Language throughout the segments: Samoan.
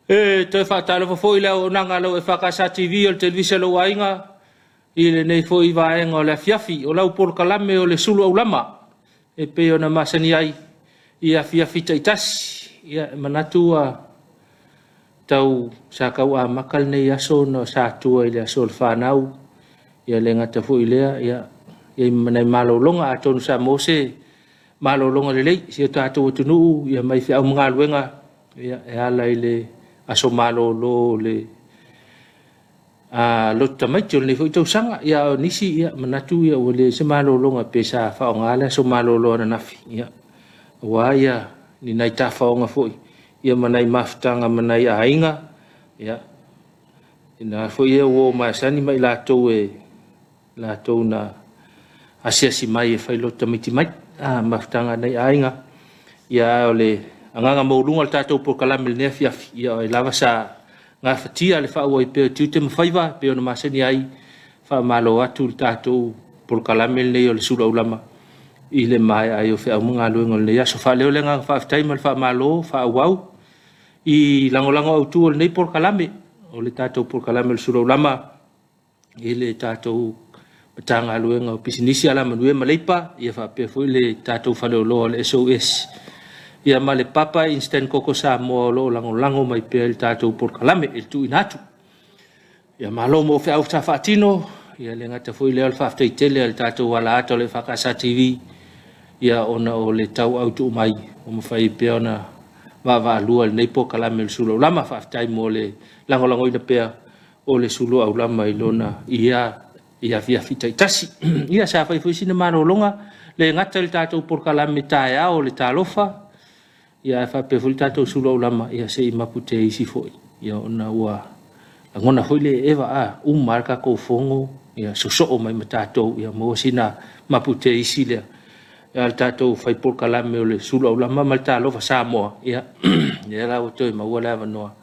E toe faatalofa foi le auaunaga a lau EFKS TV o le televise a lou aiga i lenei foi vaega o le afiafi. O lau polokalame o le sulu aulama e pei ona masani ai i afiafi taitasi. Ia, e manatu ua tau sa tau amata lenei aso ona sa tua i le aso o le fanau. Ia le gata foi i lea, ia i ai ma nai malologa atonu sa maua se malologa lelei i si o tatou atunuu ia mai feau ma galuega ia, e ala i le aso malolo o le lotu tamaiti o lenei foi tausaga. Ia, a o nisi, ia, manatu ia, ua leai se malologa pe sa faaaoga le aso malolo ananafi, ia, aua ia ni nai tafaoga foi ia ma nai mafutaga ma nai aiga, ia, ina foi ia uo masani ma i latou e latou na asiasi mai e fai loto tamaiti mai a mafutaga a nai aiga. Ia, o le agaga maualuga o le tatou polokalame i lenei afiafi, ia, o lava sa gafatia le faaauau pea o tiute ma faiva e pei ona masani ai. Faamalo atu le tatou polokalame lenei o le sulu aulama i le maea ai o feau ma galuega o lenei aso. Faaleo le agaga faafetai ma le faamalo faaauau i lagolago autu o lenei polokalame, o le tatou polokalame o le sulu aulama i le tatou Matagaluega o Pisinisi, Alamanuia ma Leipa, ia faapea foi le tatou faleoloa o le SOS, ia ma le Papa Instant Koko Samoa o lo o lagolago mai pea i le tatou polokalame i le tuuina atu. Ia malo mo feau sa faatino, ia le gata foi lea o le faafetai tele a le tatou alaata o le EFKS TV, ia ona o le tauau tuu mai ua mafai pea ona vaavaalua lenei polokalame o le sulu aulama. Faafetai mo le lagolagoina pea o le sulu aulama i lona ia i afiafi taitasi. Ia sa fai foi sina malologa, le gata i le tatou polokalame taeao o le talofa, ia ae faapea foi le tatou sulu aulama, ia se i mapu te isi foi, ia ona ua lagona foi le eva a uma le tatou fono, ia sosoo mai ma tatou, ia maua sina mapu te isi lea. Ia le tatou fai polokalame o le sulu aulama ma le talofa Samoa, ia lea la ua toe maua le avanoa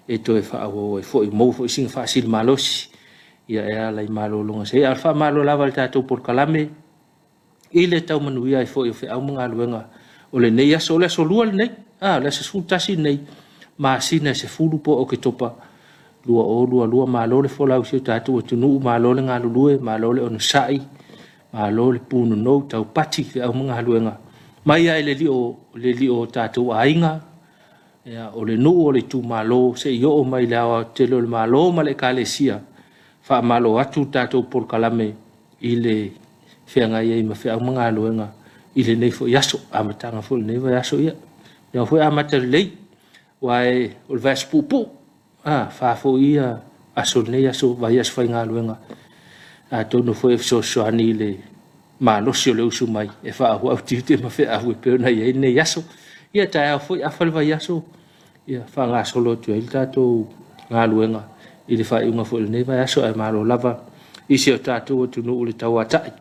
e toe faaauau ai foi, maua foi sina faasiligamalosi ia e ala i malologa se. A o le faamalo lava i le tatou polokalame i le tau manuia ai foi o feau ma galuega o lenei aso. O le aso lua lenei, o le aso 11 lenei, masina e 10 po o Oketopa 2022. Malo le folau i si o tatou atunuu, malo le galulue, malo le onosai, malo le punonou taupati feau ma galuega mai lava i le lio o tatou aiga, ia, o le nuu, o le itumalo, seia oo mai i le aoaotetele o le Malo ma le Ekalesia. Faamalo atu le tatou polokalame i le feagai ai ma feau ma galuega i lenei foi aso, amataga foi o lenei vaiaso. Ia lea foi amata lelei, aua o le vaiaso puupuu, fa foi ia aso lenei aso vaiaso faigaluega, atonu foi e fesoasoani i le malosi o le usu mai e faaauau tiute ma feau e pei ona i ai lenei aso. Ia taeao foi afa le vaiaso, ia faagasolo atu ai le tatou galuega i le faaiuga foi o lenei vaiaso, ae malo lava i si o tatou atunuu le tauatai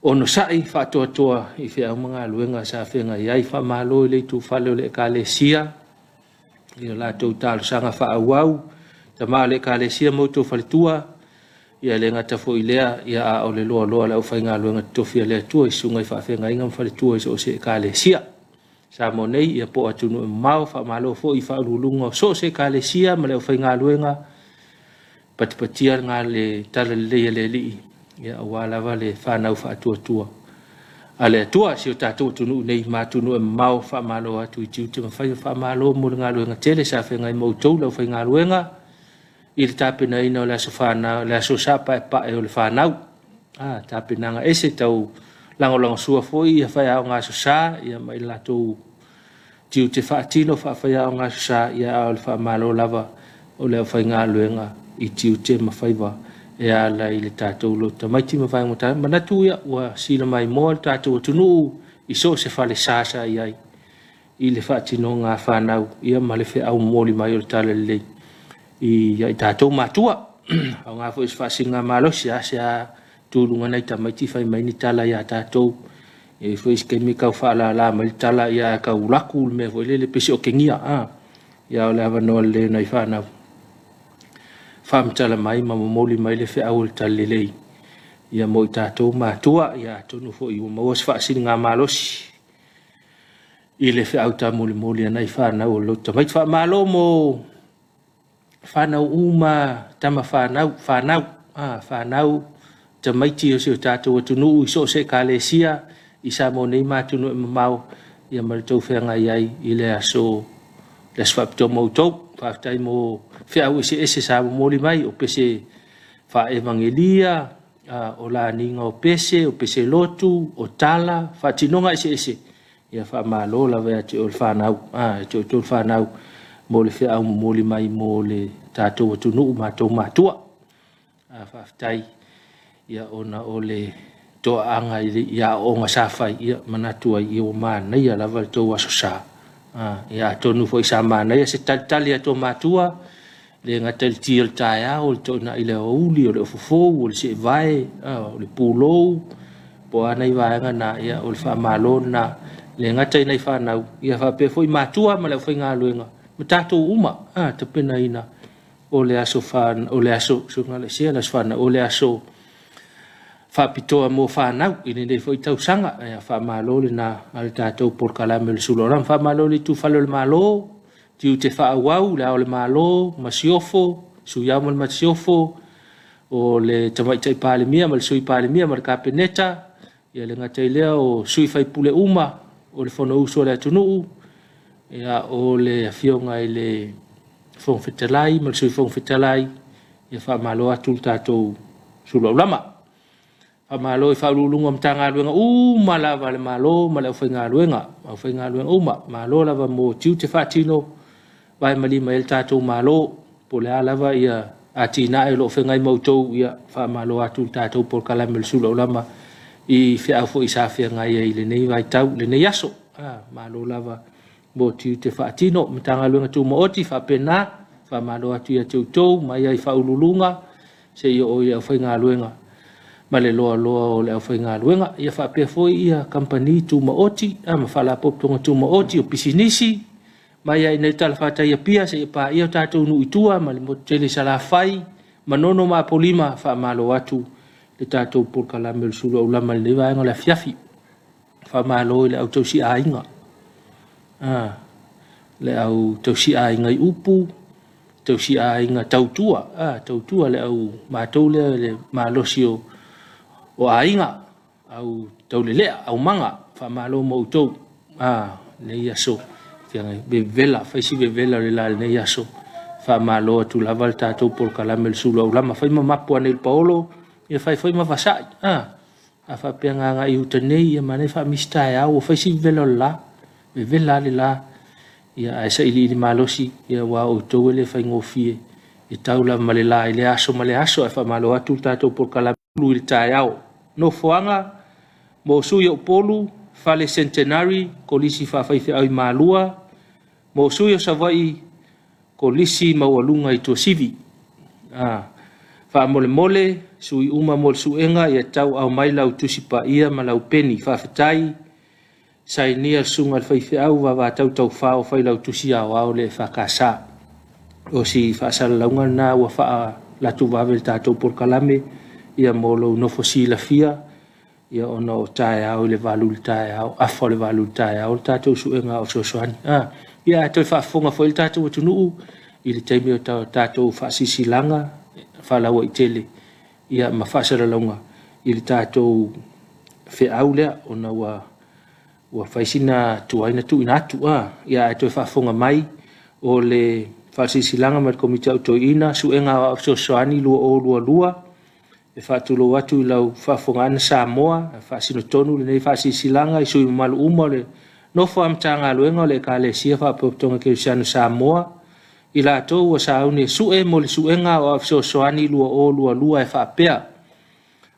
onosai faatoatoa i feau ma galuega sa feagai ai. Faamalo i le itufale o le Ekalesia i o latou talosaga faaauau, tama o le Ekalesia ma outou faletua, ia le gata foi i lea, ia a o le loaloa o le aufaigaluega totofi a le Atua i susuga i faafeagaiga ma faletua i so o se Ekalesia Samoa nei, ia po o atunuu e mamao. Faamalo foi i faauluuluga o so o se Ekalesia ma le aufaigaluega patipatia le talalelei a le Alii, ia aua lava le fanau faatuatua a le Atua, si o tatou atunuu nei ma atunuu e mamao. Faamalo atu i tiute ma faiva, faamalo mo le galuega tele sa feagai ma outou le aufaigaluega i le tapenaina o le aso fanau, le aso sa paepae o le fanau. Tapenaga ese tau lagolagosua foi ia faiaoga aso sa, ia ma i latou tiute faatino faafaiaoga aso sa, ia a o le faamalo lava o le aufaigaluega i tiute ma faiva e ala i le tatou lotu tamaiti ma vaega matata. Manatu ia ua sila maimoa le tatou atunuu i so o se falesa sa i ai i le faatinoga a fanau, ia ma le feau momoli mai o le talalelei ia i tatou matua. Aoga foi se faasiligamalosi, a se a tuluga nai tamaiti fai mai ni tala ia tatou. E foi se taimi tau faalala mai le tala, ia ae tau laku le mea foi lele pei se otegia. Ia o le avanoa lelei o nai fanau faamatala mai ma momoli mai le feau o le talalelei ia mo i tatou matua. Ia atonu foi ua maua se faasiligamalosi i le feau taumolimoli a nai fanau o le lotu tamaiti. Faamalo mo Fanau uma, tama fanau, fanau, fanau, tamaiti o si o tatou atunuu i so o se Ekalesia i Samoa nei ma atunuu e mamao, ia ma le tou feagai ai i le aso faapitoa mo outou. Faafetai mo feau eseese sa momoli mai, o pese faa-evagelia, o laniga o pese, o pese lotu, o tala, faatinoga eseese, ia faamalo lava ia te oe le fanau, ia te outou le fanau mo le feau momoli mai mo le tatou atunuu ma outou matua. Faafetai ia ona o le toaaga i aooga sa fai, ia manatu ai ia ua manaia lava le tou Aso Sa. Ia atonu foi sa manaia se talitali a tou matua, le gata i le ti o le taeao, o le toonai i le aoauli, o le ofofou, o le seevae, o le pulou, po o a nai vaega na, ia o le faamalo lena. Le gata i nai fanau, ia faapea foi matua ma le aufaigaluega, ma tatou uma, tapenaina o le aso o le aso, suigalesea le aso fanau, o le aso faapitoa mo fanau i lenei foi tausaga. Ia faamalo lena a le tatou polokalame o le Sula Olama. Faamalo i le Itufale o le Malo, tiute faaauau, le Ao o le Malo, Masiofo, Sui Ao ma le Masiofo, o le Tamaitai Palemia ma le Sui Palemia ma le Kapeneta, ia le gata i lea o sui faipule uma o le Fonousu a le atunuu, ia o le Afioga i le Fofoga Fetalai ma le Sui Fofoga Fetalai, ia faamalo atu le tatou suluaulama. Faamalo i Faauluuluga o Matagaluega uma lava a le Malo ma le aufaigaluega, aufaigaluega uma, malo lava mo tiute faatino vae ma lima i ai le tatou Malo, po o le a lava ia atinae o lo o feagai ma outou, ia faamalo atu le tatou polokalame o le Suluaulama i feau foi sa feagai ai i lenei vaitau, i lenei aso. Malo lava mo tiute faatino. Matagaluega Tumaoti faapena, faamalo atu ia te outou mai lava i Faauluuluga seia oo i le aufaigaluega ma le loaloa o le aufaigaluega. Ia faapea foi ia kamupani tumaoti ma faalapotopotoga tumaoti, o pisinisi, mai lava i inei i le talafatai i Apia seia paia o tatou nuu i tua ma le motu tele i Salafai, Manono ma Apolima, faamalo atu le tatou polokalame o le Sulu Aulama i lenei vaega o le afiafi. Faamalo i le au tausiaiga, le au tausiaiga i upu, tausiaiga tautua, tautua le au matou lea le malosi o aiga, au taulelea, aumaga, faamalo mo outou lenei aso. Vevela, fai si vevela o le la i lenei aso. Faamalo atu lava le tatou polokalame o le Sulu Aulama. Fai ma mapu ane i le paolo, ia fai foi ma vasai. A faapea na agai i uta nei, ia manaia faamisi taeao, ua fai si vevela o le la, vevela lava le la. Ia ae sailiili malosi, aua o outou e le faigofie, e tau lava ma le la i lea aso ma lea aso. Ae faamalo atu le tatou polokalame i le taeao. Nofoaga mo sui o Upolu, Fale Centenary, Kolisi Faafaifeau i Malua, mo sui o Savaii, Kolisi Maualuga i Tuasivi. Faamolemole, sui uma mo le suega ia tauaao mai lau Tusi Paia ma lau peni. Faafetai, sainia le susuga i le faifeau Vavatau Taufao, Failautusi Aoao o le EFKS. O si faasalalauga lena ua faalatu vave i le tatou polokalame ia mo lou nofo silafia, ia ona o taeao i le 8 i le taeao, afa o le 8 i le taeao le tatou suega o fesoasoani. Ia ae toe faafofoga foi le tatou atunuu i le taimi o tatou faasilasilaga faalauaitele ia ma faasalalauga i le tatou feau lea ona ua fai sina tuai na tuuina atu. Ia ae toe faafofoga mai o le faasilasilaga mai le Komiti a Toeaiina, Suega Aoao Fesoasoani 2022, e faatulou atu i lau faafofogaaga Samoa, e faasino tonu lenei faasilasilaga i sui usufono mamalu uma o le nofo a Matagaluega o le Ekalesia Faalapotopotoga Kerisiano i Samoa, i latou ua sauni e sue mo le Suega Aoao Fesoasoani 2022 e faapea: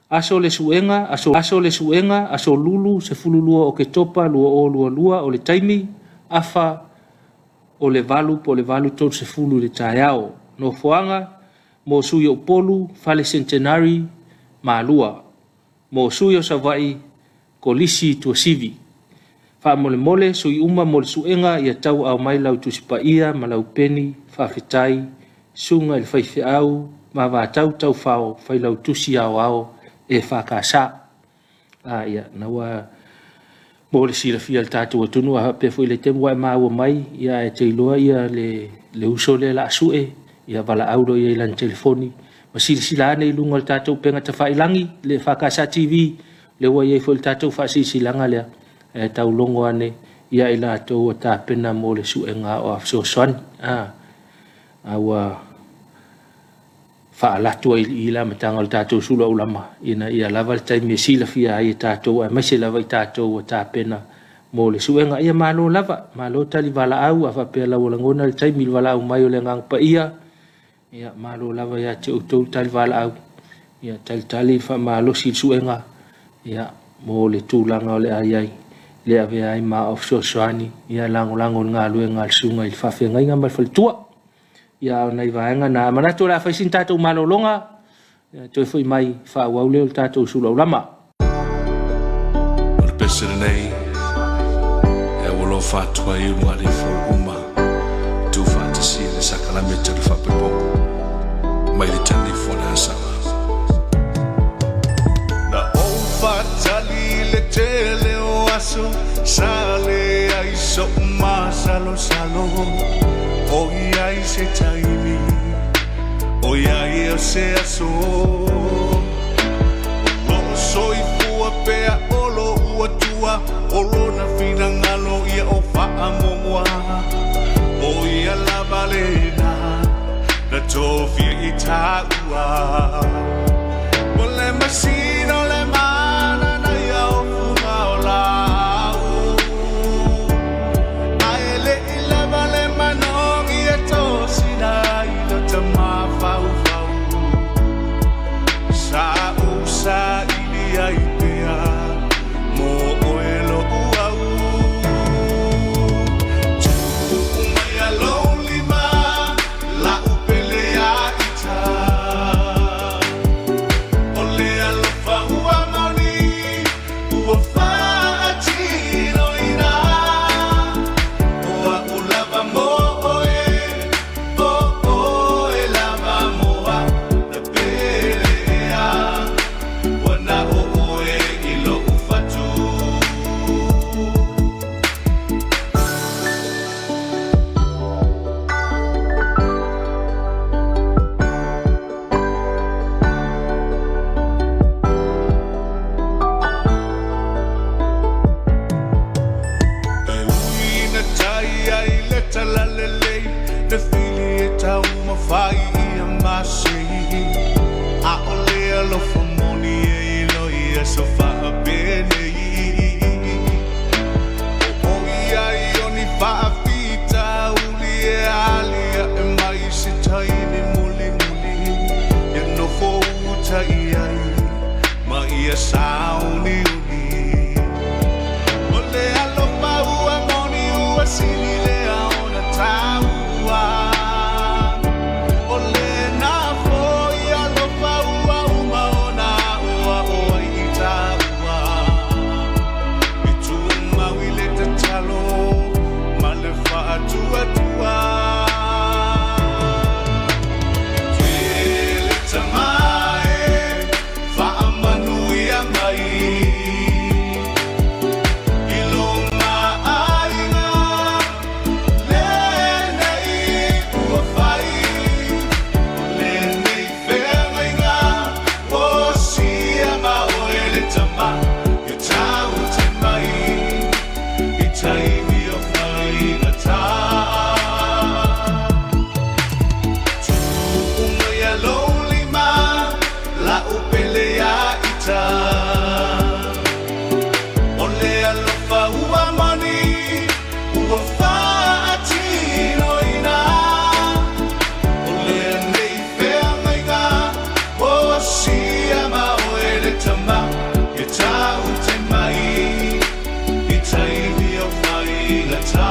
Aso o le suega, aso le suega, aso Lulu 12 o Oketopa 2022, o le taimi, afa o le 8 po o le 8:30 i le taeao. Nofoaga mo sui o Upolu, Fale Centenary, Malua. Mo sui o Savaii, Kolisi Tuasivi. Faamolemole sui uma mo le suega ia tauaao mai lau Tusi Paia ma lau peni. Faafetai, Susuga i le Faifeau Vavatau Taufao, Failautusi Aoao EFKS. Ia, na ua mo le silafia e le tatou atunuu, a faapea foi i le taimi ua e maua mai, ia ae te iloa le uso lea o le a sue, Ia valaau loa i ai i lana telefoni ma silasila ane i luga o le tatou upega tafailagi, le EFKS TV, lea ua i ai foi le tatou faasilasilaga lea, ae taulogo ane ia i latou ua tapena mo le suega aoao fesoasoani. A ua faaala atu ai i i le amataga o le tatou sulu aulama ina ia lava le taimi e silafia ai e tatou aemaise lava i tatou ua tapena mo le suega. Ia malo lava, malo tali valaau, a faapea la ua lagona le taimi i le valaau mai o le Agaga Paia, ia malo lava ia te outou le tali valaau, ia talitali le faamalosi i le suega, ia mo le tulaga o le a i ai, le avea ai ma aao fesoasoani, ia lagolago i le galuega a le susuga i le faafeagaiga ma le faletua. Ia a o nai vaega na, manatu o le a fai sina tatou malologa, ia toe foi mai faaauau lea o le tatou sulu aulama. O le pese lenei e aualofa atu ai ulugalifo uma tuufaatasia le sakalameta o le faapoipoga mai le tanifu o le asaga. Na ou faatali i le tele o aso sa leai so'u masalosalo ʻOiai se taimi, ʻoiai o se aso O lo'o soifua pea o lo'u Atua O lona finagalo ia o faamuamua O ia lava lena na tofia i tāua O le masina o le mana na ia o fuga o lau Ae le i lava le manogi e tosina ai lo tamafaufau Sa ou saili ai pea mo oe lo'u au Tuu maia lou lima la'u pele ia ita O le alofa ua moni ua faatinoina O a'u lava mo oe o oe lava mo a'u na pele ea Ua na o oe i lo'u fatu. E ui ina tai ai le talalelei le fili e taumafai ia masei ʻAʻole alofa moni e iloa i aso faapenei ʻOiai o ni faafitauli e aliaʻe mai se taimi mulimuli Ia nofo uta i ai ma ia sauniuni O le alofa ua moni ua sili lea ona tāua O lena foi alofa ua uma ona aʻoaʻo ai i tāua I tumau i le tatalo ma le faatuatua E le Tama e faamanuia mai I lo maaiga lenei ua fai O lenei feagaiga o sia ma oe le Tama Ia tau te mai i taimi o faigata Tuu maia lou lima la'u pele ia ita O le alofa ua moni ua faatinoina O lenei feagaiga o sia ma oe le Tama Ia tau te mai i taimi o faigata.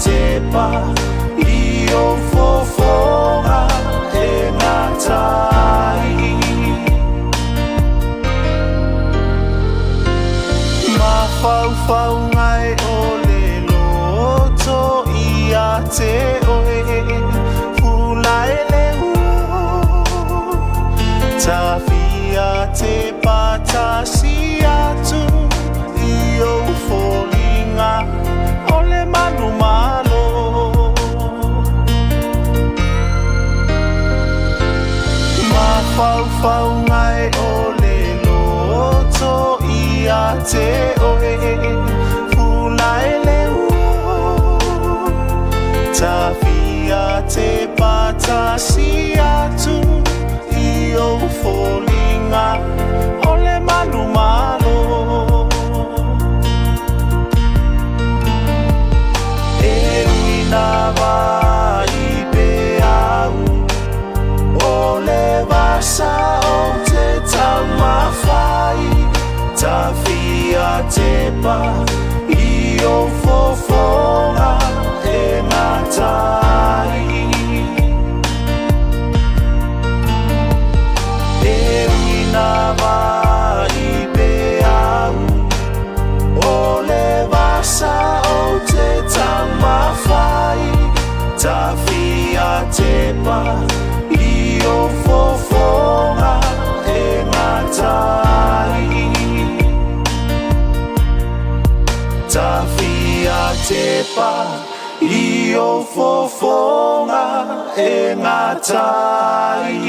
tepa i ou fofoga e gata ai. Mafaufauga e o le loto ia te oe, fulae le ua tafia te patasi atu i ou foliga o le manumalo. Mafaufauga e o le loto ia te oe, fulae le ua tafia te patasi atu i ou foliga o le manumalo. E ui vai peau o le vasa o te taumafai, tafia tepa i ou fofoga e gata ai. E ui vai peau o le vasa o te taumafai, tafia tepa i ou fofoga e gata ai. Tafia tepa i ou fofoga e gata ai.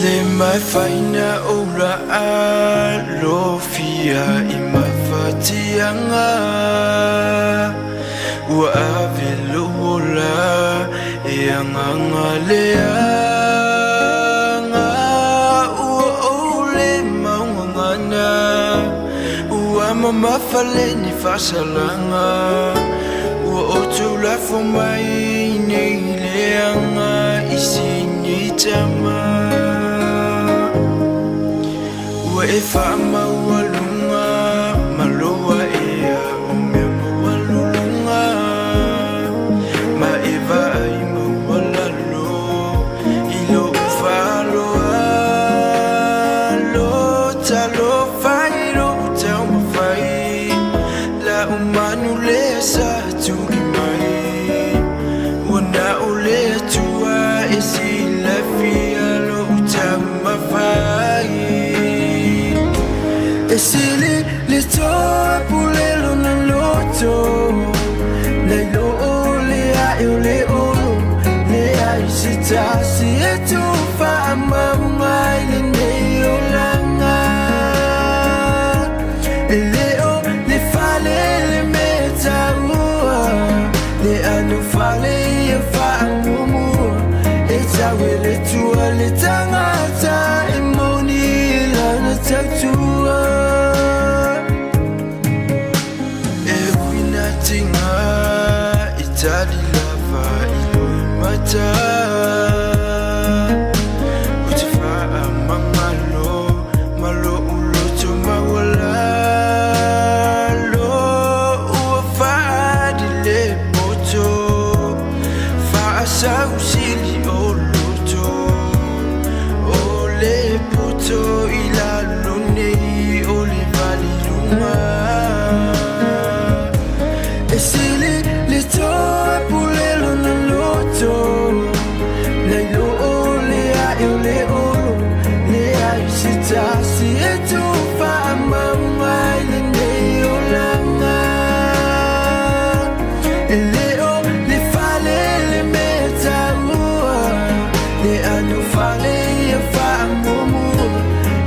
Le mafaina o la alofia i mafatiaga ua ave lou ola e agaga leaga ua ou le maugagana ua mamafa leni faasalaga ua outou lafo mai nei leaga i sini tama ua e faamaualuga maloa ea o mea maualuluga ma e vaai maualalo i lou faaloalo talofa i lou taumafai laumanu lea sa tuli mai ua na o le Atua e silafia lou taumafai e sili le topule lona loto nai lo o le ae o le olo le ai se tasi e tufaamauga i lenei olaga e le o le fale le mea taua le ano fale ia faamuamua e tau e le Atua le tagata e moni i lana tautua e ui na tiga e tali lava i loimata o te faamagalo ma lou loto maualalo ua faali le poto faasausili o loto o le poto i lalo nei o le valiluga e sili le topule lona loto nai lo o le ae o le olo le ai se tasi e tufaamauga i lenei olaga e le o le fale le mea taua le ano fale ia faamuamua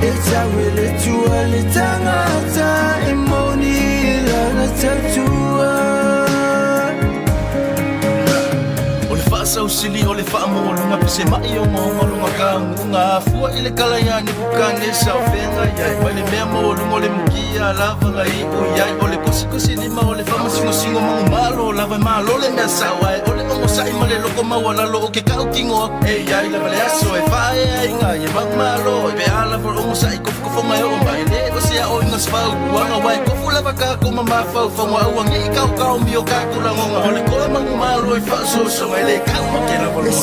e tau e le Atua le tagata e moni i lana tautua. O le faasausili. sili o le faamooluga pe se ma'i ogaoga luga kaguga afua i le kala iā Nepukanesa o feagai ai mai le mea maualuga o le mukia lava na iu i ai o le kosikosi lima o le faamasingosigo manumalo lava e malo le mea sao ae o le onosai ma le loko maualalo o ke kautino aku e i ai lava le aso e faaeaina ai e manumalo ai pe a lava o le onosai kofokofoga e oo mai e le o se aoina se fautuaga aua e tofu lava tatou ma mafaufauga aua ne i kaokaomi o tatou lagona o le toa manumalo e faaosoosoga e le tau make lava lona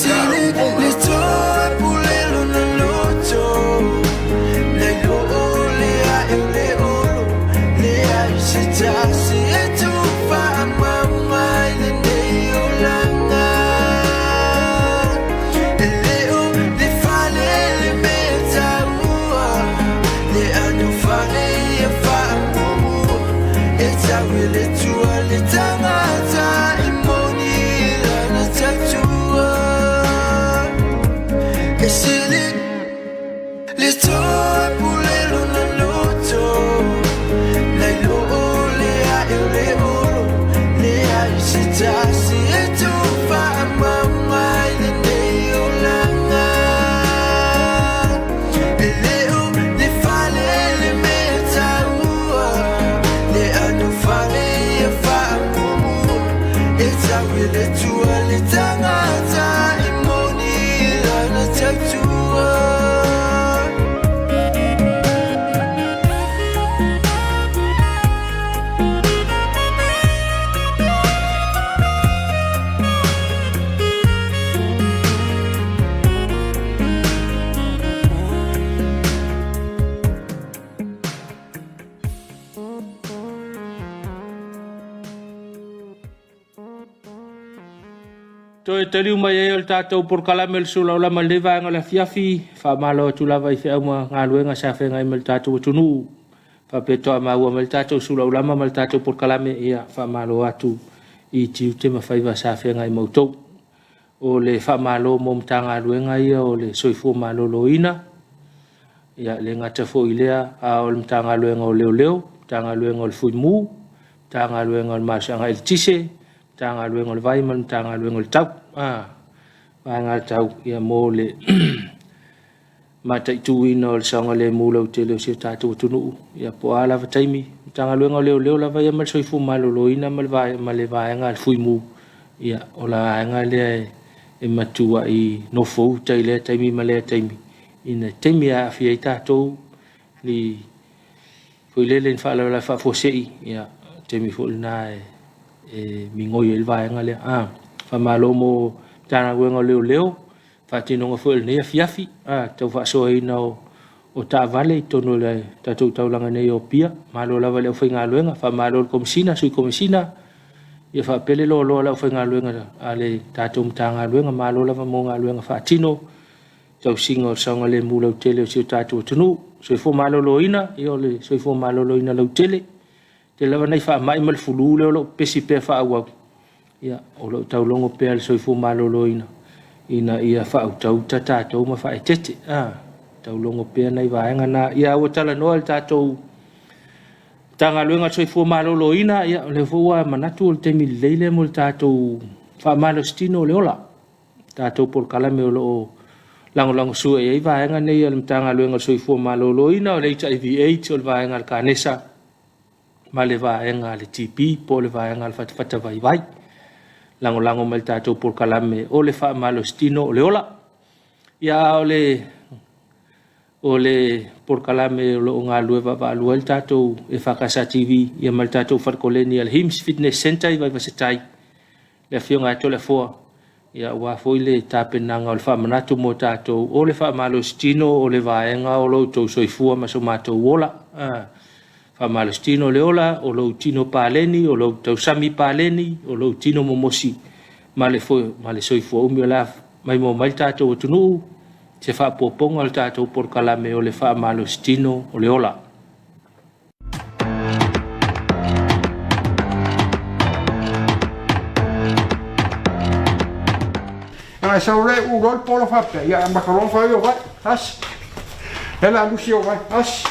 Toe taliu mai ai o le tatou polokalame o le Sulaulama i lenei vaega o le afiafi, faamalo atu lava i feau ma galuega sa feagai ma le tatou atunuu. Faapea toa maua mai le tatou sulaulama ma le tatou polokalame, ia faamalo atu i tiute ma faiva sa feagai ma outou. O le faamalo mo Matagaluega ia o le Soifua Maloloina, ia le gata foi i lea, a o le Matagaluega o Leoleo, Matagaluega o le Fuimu, Matagaluega o le Malosiaga Eletise, Matagaluega o le Vai ma le Matagaluega o le Tau, vaega tau ia mo le mataituina o le saogalemu lautele o si o tatou atunuu, ia po o a lava taimi. Matagaluega o Leoleo lava ia ma le Soifua Maloloina ma le vaega a le Fuimu, ia o le vaega lea e matuai nofouta i lea taimi ma lea taimi, ina taimi e aafia ai tatou ni foi lele ni faalavelave faafuasei, ia taimi foi lena e migoi ai le vaega lea. Faamalo mo Matagaluega o Leoleo, faatinoga foi o lenei afiafi, tau faasoaina o taavale i totonu o le tatou taulaga nei o Apia. Malo lava i le aufaigaluega, faamalo i le Komesina, Sui Komesina, ia faapea le loaloa o le aufaigaluega a le tatou Matagaluega. Malo lava mo galuega faatino, tausiga o le saogalemu lautele o si o tatou atunuu. Soifua maloloina, ia o le soifua maloloina lautele. Tele lava nai faamai ma le fulu lea o lo o pepesi pea faaauau, ia o lo o taulogo pea le soifua maloloina ina ia faautauta tatou ma faaeteete. Taulogo pea nai vaega na. Ia ua talanoa i le tatou Matagaluega o le Soifua Maloloina, ia o lea foi ua manatu o le taimi lelei lea mo le tatou faamalositino o le ola. Tatou polokalame o lo o lagolagosua i ai vaega nei a le Matagaluega o le Soifua Maloloina, o le HIV AIDS, o le vaega a le Kanesa ma le vaega a le TB po o le vaega a le fatafata vaivai. Lagolago mai le tatou polokalame o le faamalositino o le ola. Ia a o le polokalame o lo o galulue vaavaalua ai le tatou EFKS TV ia ma le tatou fale koleni a le HIMS Fitness Centre i Vaivasetai, le afioga ia Toleafoa, ia aua foi le tapenaga o le faamanatu mo tatou o le faamalositino o le vaega o lo outou soifua ma so matou ola. Faamalositino le ola, o lou tino paleni, o lou tausami paleni, o lou tino momosi ma le soifua umi o le a maimoa mai le tatou atunuu se faaopoopoga o le tatou polokalame o le faamalositino o le ola. Ana e sau le u loa le polo faapea, ia amata loa ona fai o vai, tasi. Lea la lusi o vai, tasi,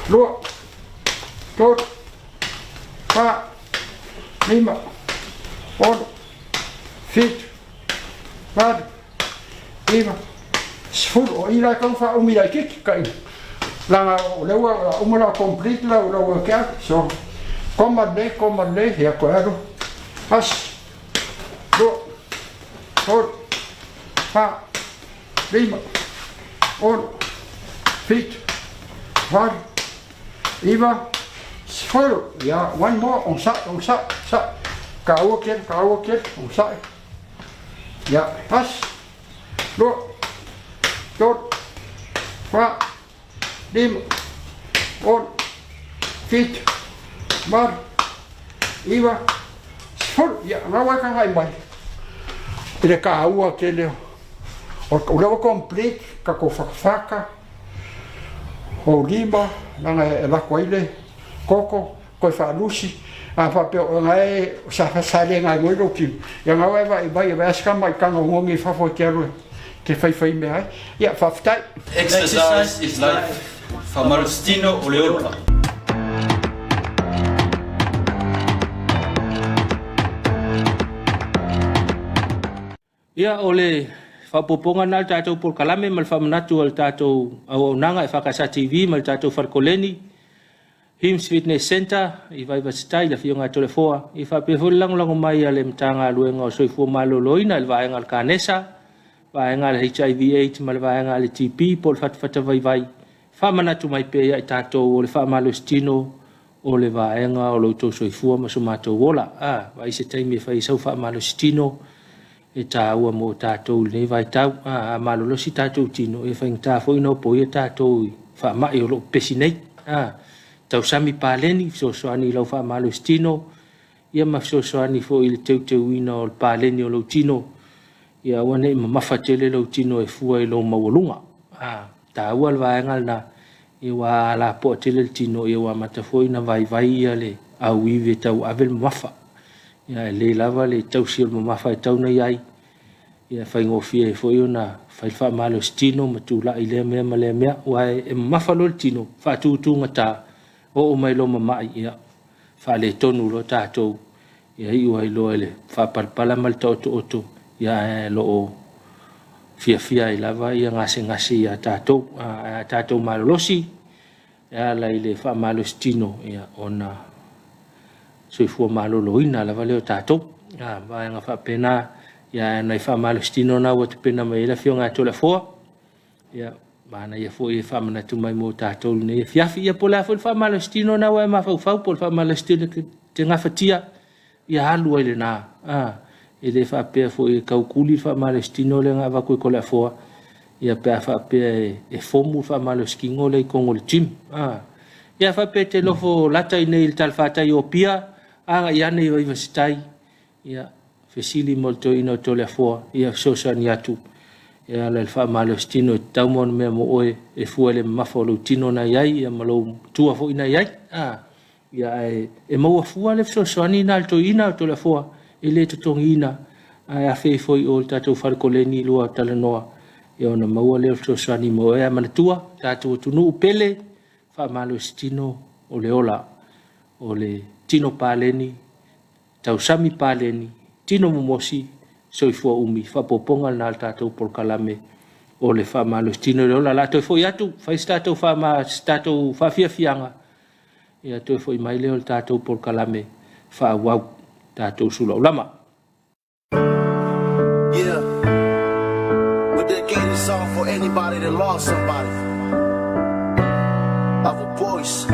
lua, tolu, fa, lima, ono, fitu, 8, 9, 10. O i la e tatau ona faaumi laitiiti kai leaga o lea ua uma la complete lau lau workout. So, koma lelei, koma lelei, ia toe alu. Tasi, lua, tolu, fa, lima, ono, fitu, valu, iva, sefulu. Ia, one more, onosai, onosai, onosai. Kaua tele, kaua tele, onosai. Ia, tasi, lua, tolu, fa, lima, ono, fitu, valu, iva, sefulu. Ia, o lena ua e tagai mai i le taua tele o o lea ua complete tatou fatafata o lima leaga e lako ai le koko toe faalusi a faapea o na e sa sa le galuega lou tino ia na ua e vaai mai e vaai asi tama i taga ogogi i fafo e te alu e te faifai mea ai ia faafetai. Exercise is life. Faamalositino o le ola. Ia, o le faaopoopoga lena o le tatou polokalame ma le faamanatu a le tatou auaunaga e FKS TV ma le tatou fale koleni, Hims Fitness Centre i Vaivase-tai, le Afioga ia Toleafoa, ia faapea foi le lagolago mai a le Matagaluega o Soifua Maloloina i le vaega a le Kanesa, vaega a le HIV Aids ma le vaega a le TB po o le fatafata vaivai, faamanatu mai pea ia i tatou o le faamalositino o le vaega o lo outou soifua ma so matou ola. A, vaai se taimi e fai ai sau faamalositino e taua mo tatou i lenei vaitau. A, a malolosi tatou tino, e faigata foi ona opoia tatou i faamai o lo o pepesi nei. A, tausami paleni, fesoasoani i lau faamalositino, ia ma fesoasoani foi i le teuteuina o le paleni o lou tino, ia aua ne i mamafa tele lou tino e fua i lou maualuga. A, taua le vaega lena, ia ua lapoa tele le tino, ia ua amata foi ona vaivai ia le auivi e tauave le mamafa. Ia e lelei lava le tausi o le mamafa e tatau ona i ai, ia e faigofie ai foi ona fai le faamalositino ma tulai i lea mea ma lea mea. Aua e mamafa loa le tino, faatutugata, oo mai loa ma mai, ia faaletonu loa tatou, ia iu ai loa i le faapalapala ma le taotooto, ia ae lo o fiafia ai lava ia gasegase ia tatou. Ae a tatou malolosi, e ala i le faamalositino, ia ona soifua maloloina lava lea o tatou. A, vaega faapena, ia ae nai faamalositino na ua tapena mai ai le Afioga ia Toleafoa, ia manaia foi e faamanatu mai mo tatou lenei afiafi. Ia po o le a foi le faamalositino na ua e mafaufau, po o le faamalositino te gafatia, ia alu ai lena. A, e le faapea foi e taukuli le faamalositino lea na avatu e Toleafoa, ia pe a faapea e fomu le faamalositino lea i totonu o le gym. A, ia faapea e te nofo lata i inei i le talafatai o Apia, agai ane i Vaivase-tai, ia fesili mo le toeaina o Toleafoa, ia fesoasoani atu e ala i le faamalositino e tatau ma ona mea mo oe e fua i le mamafa o lou tino na i ai, ia ma lou matua foi na i ai. A, ia ae e maua fua le fesoasoani na a le toeaina o Toleafoa e le totogiina, ae afe ifo i o i le tatou fale koleni lua talanoa, ia ona maua lea o le fesoasoani mo oe. Ae manatua, tatou atunuu pele, faamalositino o le ola, o le tino paleni, tausami paleni, tino momosi, soifua umi, faaopoopoga lena a le tatou polokalame o le faamalositino i le ola. O le a toe foi atu, fai se tatou, faama, se tatou faafiafiaga, ia toe foi mai lea o le tatou polokalame faaauau, tatou sulaulama. Yeah, we dedicate this song for anybody that lost somebody. Our voice.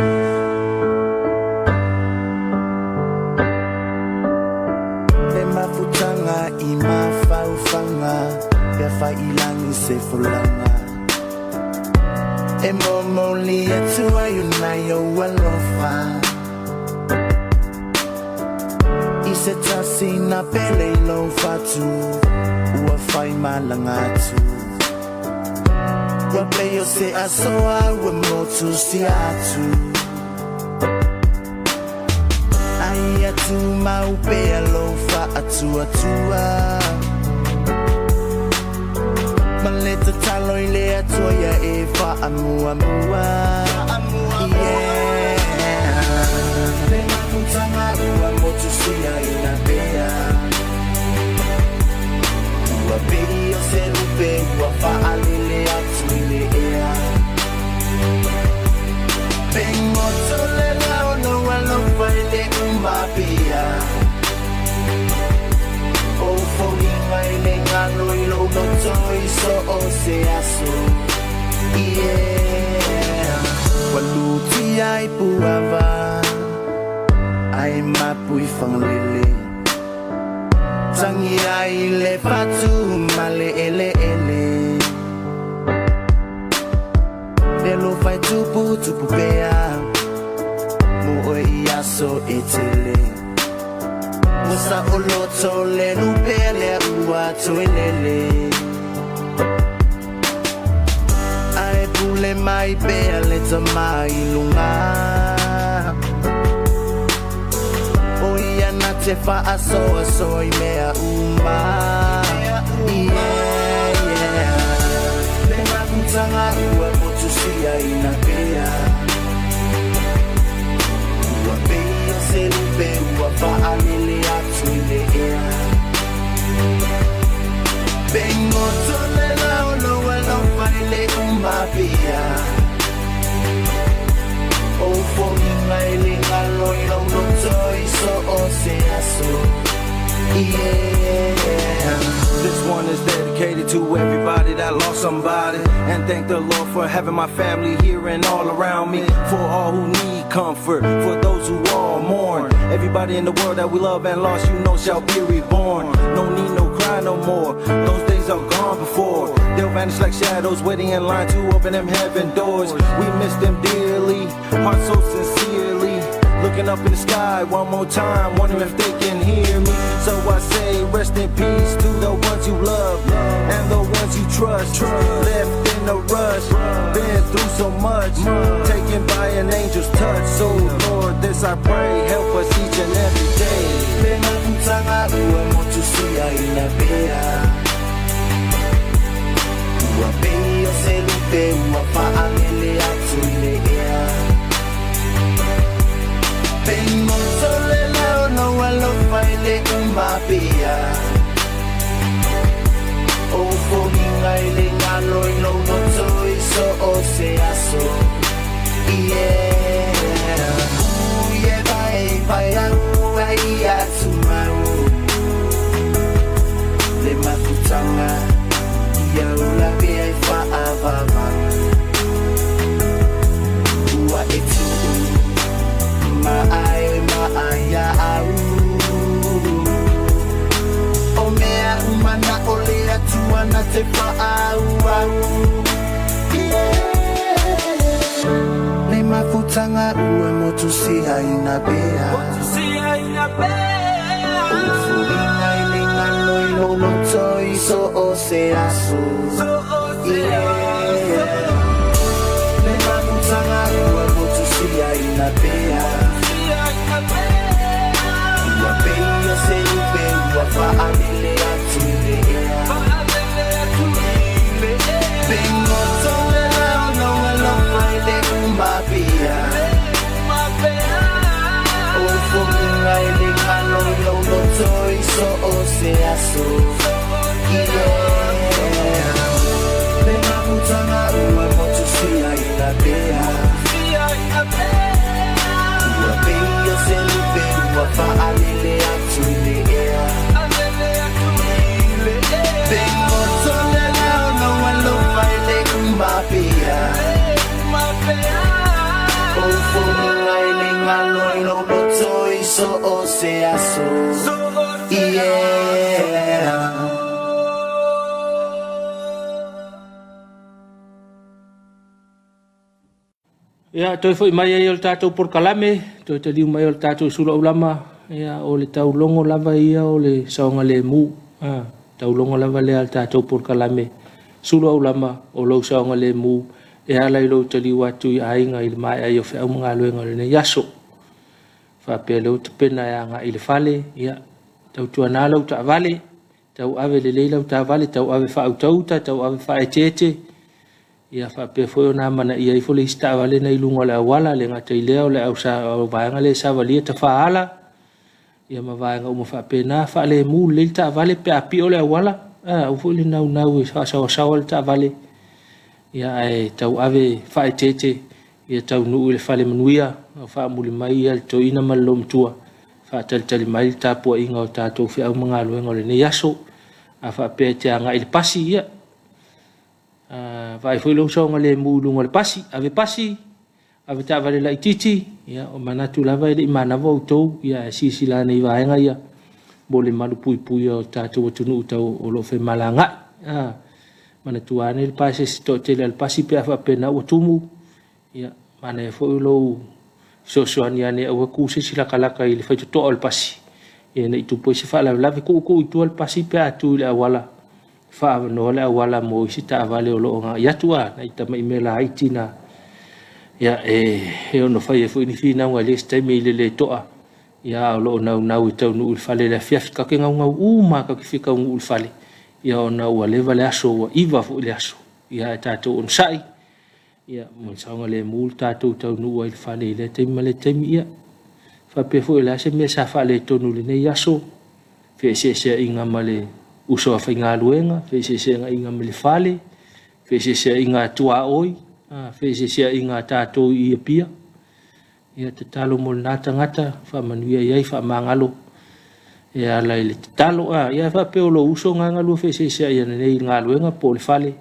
Le mafutaga i mafaufaga Pe afai i lagi se folaga E momoli atu ai o nai ou alofa I se tasi na pele i lou fatu Ua fai malaga atu Ua pei o se asoa ua motu sia atu Ai atu mau pea lou faatuatua Ma le tatalo i le Atua ia e faamuamua Yeah Le mafutaga ua motu sia ina pea Ua pei se aso. Yeah. Ua lutia i Puava ai mapu i Fagalele. Tagi ai le fatu ma le eleele. Le alofa e tupu tupu pea mo oe i aso e tele. Ua saoloto le lupe lea ua toe lele. Ae pule mai pea le tama i luga. O ia na te faasoasoa i mea uma. Yeah, yeah. Le mafutaga ua motusia ina pea. Ua pei o se lupe ua faalele atu i le ea. Pengoto le lao lou alofa i le uma pea. O foliga e le galo i lou loto i so o se aso. Yeah. This one is dedicated to everybody that lost somebody. And thank the Lord for having my family here and all around me. For all who need comfort, for those who all mourn. Everybody in the world that we love and lost, you know, shall be reborn. No need, no cry no more. Those days are gone before. They'll vanish like shadows, waiting in line to open them heaven doors. We miss them dearly, heart so sincerely. Looking up in the sky one more time, wondering if they can hear me. So I say, rest in peace to the ones you love and the ones you trust. Left in a rush, been through so much, taken by an angel's touch. So Lord, this I pray, help us each and every day. Le mafutaga ua motusia ina pea. Ua pei o se lupe ua faalele atu i le ea. Pengoto le lao lou alofa i le uma pea. O foliga e le galo i lou loto i so o se aso. Yeah. Ui e vai vai au ai atu mau. Le mafutaga ia ola pea e faavavau. Ua e tuu ma ai ma ai au. O mea uma na o le Atua na te faaauau. Yeah. Le mafutaga ua motusia ina pea. O foliga e le galo i lou loto i so o se aso. Yeah. Le mafutaga ua motusia ina pea. Ua pei o se lupe ua faalele atu i le ea. Pengoto le lao lou alofa i le uma pea. O foliga e le galo i lou loto i so o se aso. Yeah. Le mafutaga ua motusia ina pea. Ua pei o se lupe ua faalele atu i le ea. Pengoto le lao lou alofa i le uma pea. O foliga e le galo i lou loto i so o se aso. Yeah. Ia, toe foi mai ai o le tatou polokalame, toe taliu mai o le tatou sulaulama, ia, o le taulogo lava ia o le saogalemu. A, taulogo lava lea a le tatou polokalame sulaulama o lou saogalemu e ala i lou taliu atu i aiga i le maea ai o feau ma galuega o lenei aso. Faapea lea ua tapena e agai i le fale, ia, tautuana lau taavale, tauave lelei lau taavale, tauave faautauta, tauave faaeteete, ia faapea foi ona amanaia ifo le isi taavale na i luga o le auala, le gata i lea o le vaega lea e savalia tafaala, ia ma vaega uma faapena, faalemu lelei le taavale pe a pio le auala, aua foi le naunau e faasaoasaoa le taavale, ia ae tauave faaeteete ia taunuu i le fale manuia, faamuli mai ia le toeaina ma le loomatua, faatalitali mai le tapuaiga o tatou feau ma galuega o lenei aso. A faapea e te agai i le pasi, ia Vaai foi lou saogalemu i luga o le pasi, ave pasi, ave taavale laitiiti, ia o manatu lava e le i manava outou, ia ae silasila ane i vaega ia mo le malupuipuia o le tatou atunuu tau o lo o femalagaai. Manatua ane le pasese toatele a le pasi pe a faapena ua tumu, ia manaia foi lou fesoasoani ane aua e ku se isi lakalaka i le faitotoa o le pasi, ina ne i tupu ai se faalavelave. Tuutuu i tua le pasi pe a tu i le auala, faaavanoa le auala mo isi taavale o lo o agai atu a, nai tamai mea laiti na, ia, e ono fai ai foi ni finauga i le isi taimi i le le toa, ia, a o lo o naunau e taunuu i le fale i le afiafi. Tatou te naunau uma lava tatou te fia taunuu i le fale, ia ona ua leva le aso, ua iva foi le aso, ia ae tatou onosai, ia, mo le saogalemu le tatou taunuu ai i le fale i lea taimi ma lea taimi. Ia, faapea foi o le a se mea sa faaletonu i lenei aso, feeseeseaiga ma le uso a faigaluega, feeseeseaiga ma le fale, feeseeseaiga a tuaoi, feeseeseaiga a tatou i Apia. Ia tatalo mo lena tagata, faamanuia i ai, faamagalo e ala i le tatalo. Ia faapea o lou uso lena na lua feeseeseai ananei i le galuega po o le fale,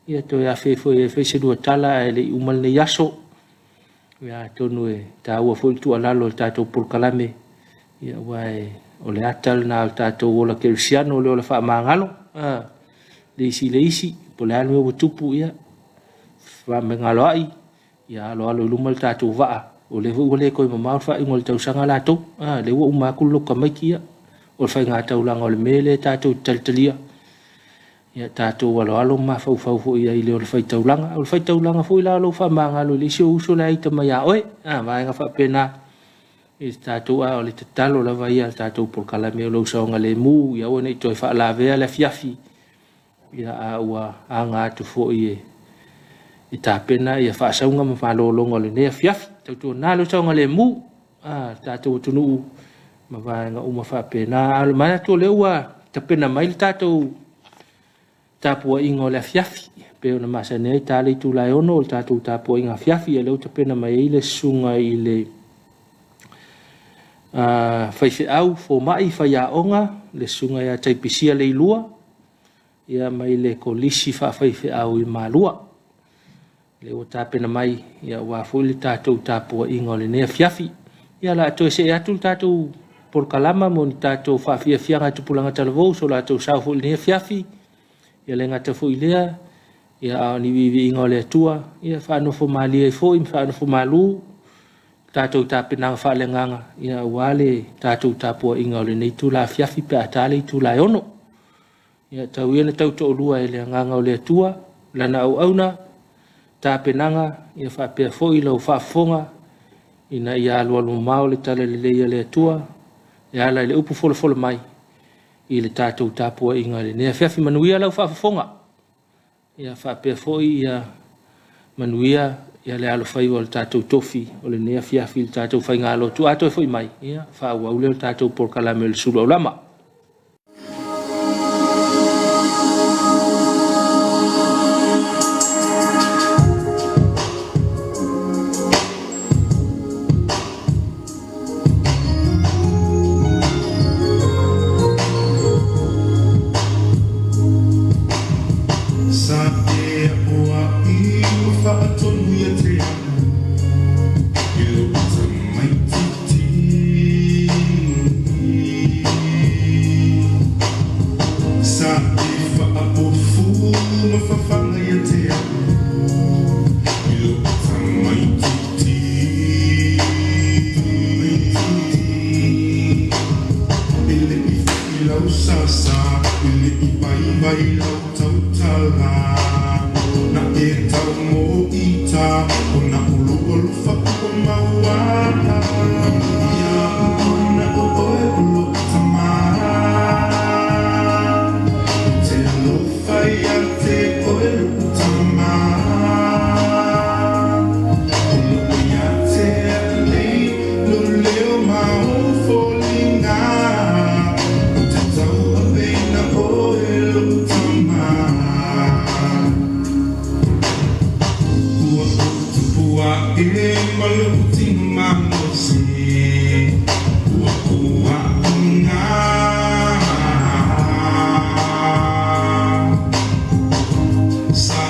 ia toe afe ifo i ai e fai se lua tala ae le i uma lenei aso. Ia atonu e taua foi le tuualalo i le tatou polokalame, ia aua o le ata lena o le tatou ola kerisiano, o le ola faamagalo, le isi i le isi, po o le a le mea ua tupu, ia fefaamagaloai, ia aloalo i luma le tatou vaa, o lea foi ua le toe mamao le faaiuga o le tausaga latou, lea ua uma atu le lotu tamaiti, ia o le faiga taulaga o le mea lea tatou te talitalia, ia tatou aloalo ma mafaufau foi i ai i le ola faitaulaga. O le faitaulaga foi la o lou faamagalo i le isi ou uso la e ita mai ia oe, vaega faapena i le tatou, a o le tatalo lava ia a le tatou polokalame o lou saogalemu, ia aua ne i toe faalavea le afiafi, ia a ua aga atu foi e tapena ia faasauga ma malologa o lenei afiafi. Tautuana lou saogalemu, le tatou atunuu ma vaega uma faapena. A o le manatu o lea ua tapena mai le tatou tapuaiga o le afiafi, pei ona masani ai ta le itula e 6 o le tatou tapuaiga afiafi, ia lea ua tapena mai ai le susuga i le faifeau fomai faiaoga, le susuga ia Taipisia Leilua, ia mai le Kolisi Faafaifeau i Malua. Lea ua tapena mai, ia aua foi le tatou tapuaiga o lenei afiafi. Ia o le a toe see atu le tatou polokalama mo ni tatou faafiafiaga e tupulaga talavou, so latou sao foi i lenei afiafi. Ia le gata foi i lea, ia a o ni viiviiga o le Atua, ia faanofo malie ai foi ma faanofo malu tatou tapenaga faaleagaga, ia aua le tatou tapuaiga o lenei itula afiafi pe a ta le itula e 6. Ia tau ia na tau toalua e le agaga o le Atua, lana auauna, tapenaga, ia faapea foi lau faafofoga, ina ia alualu mamao le talalelei a le Atua e ala i le upu folafola mai i le tatou tapuaiga i lenei afiafi. Manuia lau faafofoga, ia faapea foi ia manuia ia le alofaiva o le tatou tofi o lenei afiafi i le tatou faigalotu. A toe foi mai, ia faaauau lea o le tatou polokalame o le sulu aulama. Sa e aʻoaʻi ua faatonu ia te au i lou tamaitiiti. Sa e faapofu ma fafaga ia te au i lou tamaitiiti. E le i foi lau sasa, e le i vaivai lau tautala, na e tau mo ita, o na ulu alofa ua maua. Ia ona o oe o lou tama, ou te alofa ia te oe lou tama. O lo o ia te au nei lou leo ma ou foliga, ou te tauaveina oe lou tama. Ua ou tupu aʻe ma lou tino malosi, ua ou aoga. Sa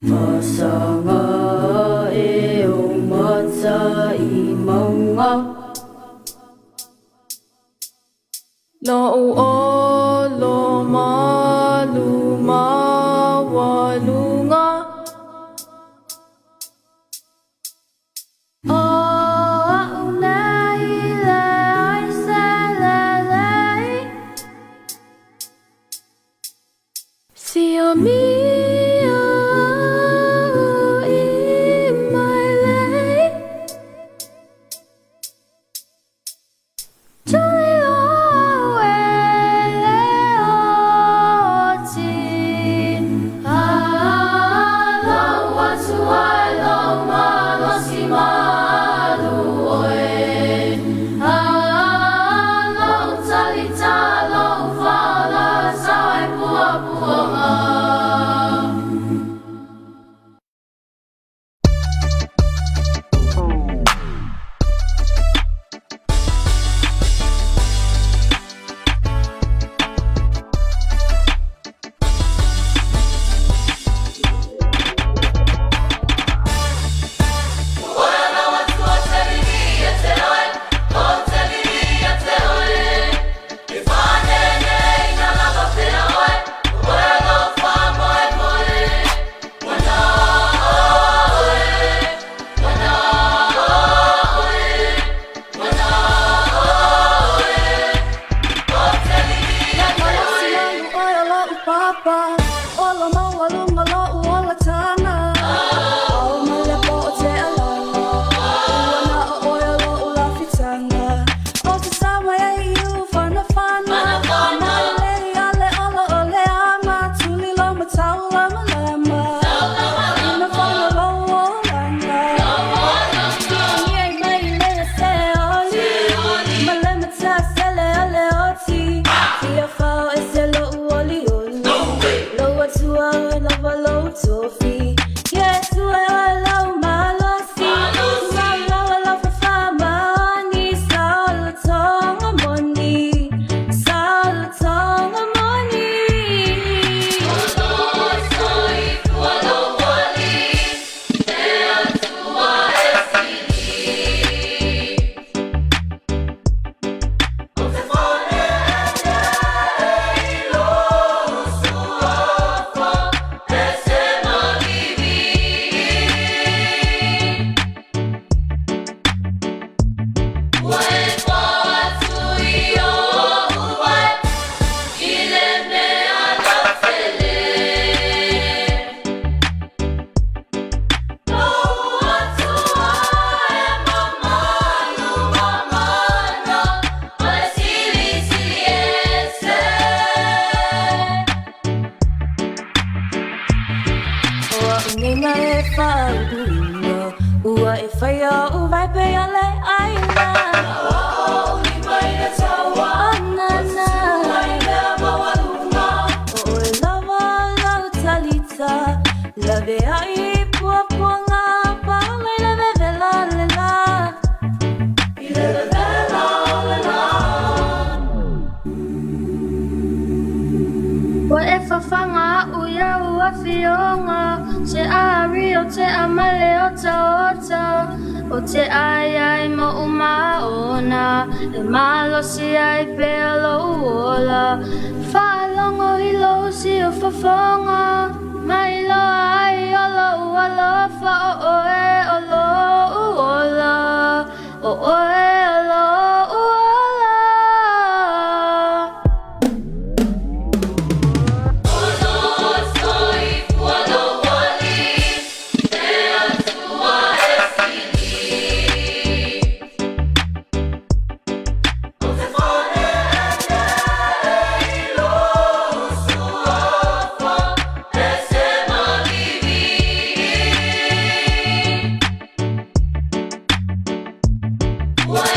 Masanga e o mata i maunga. No o lo Si o mia i mai lei. What?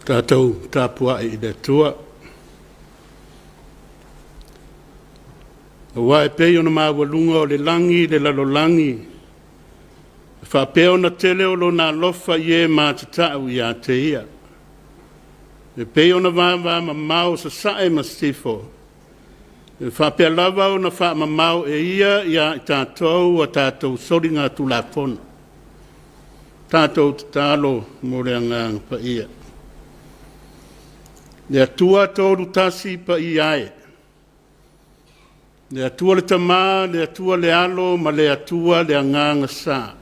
Tatou tapuai i le Atua. Aua e pei ona maualuga o le lagi i le lalolagi, e faapea ona tele o lona alofa i e matatau ia te ia. E pei ona vavamamao sasae ma sisifo, e faapea lava ona faamamao e ia ia i tatou a tatou soligatulafono. Tatou tatalo mo le Agaga Paia. Le Atua Tolu Tasi Paia e, le Atua le Tama, le Atua le Alo ma le Atua le Agaga Sa.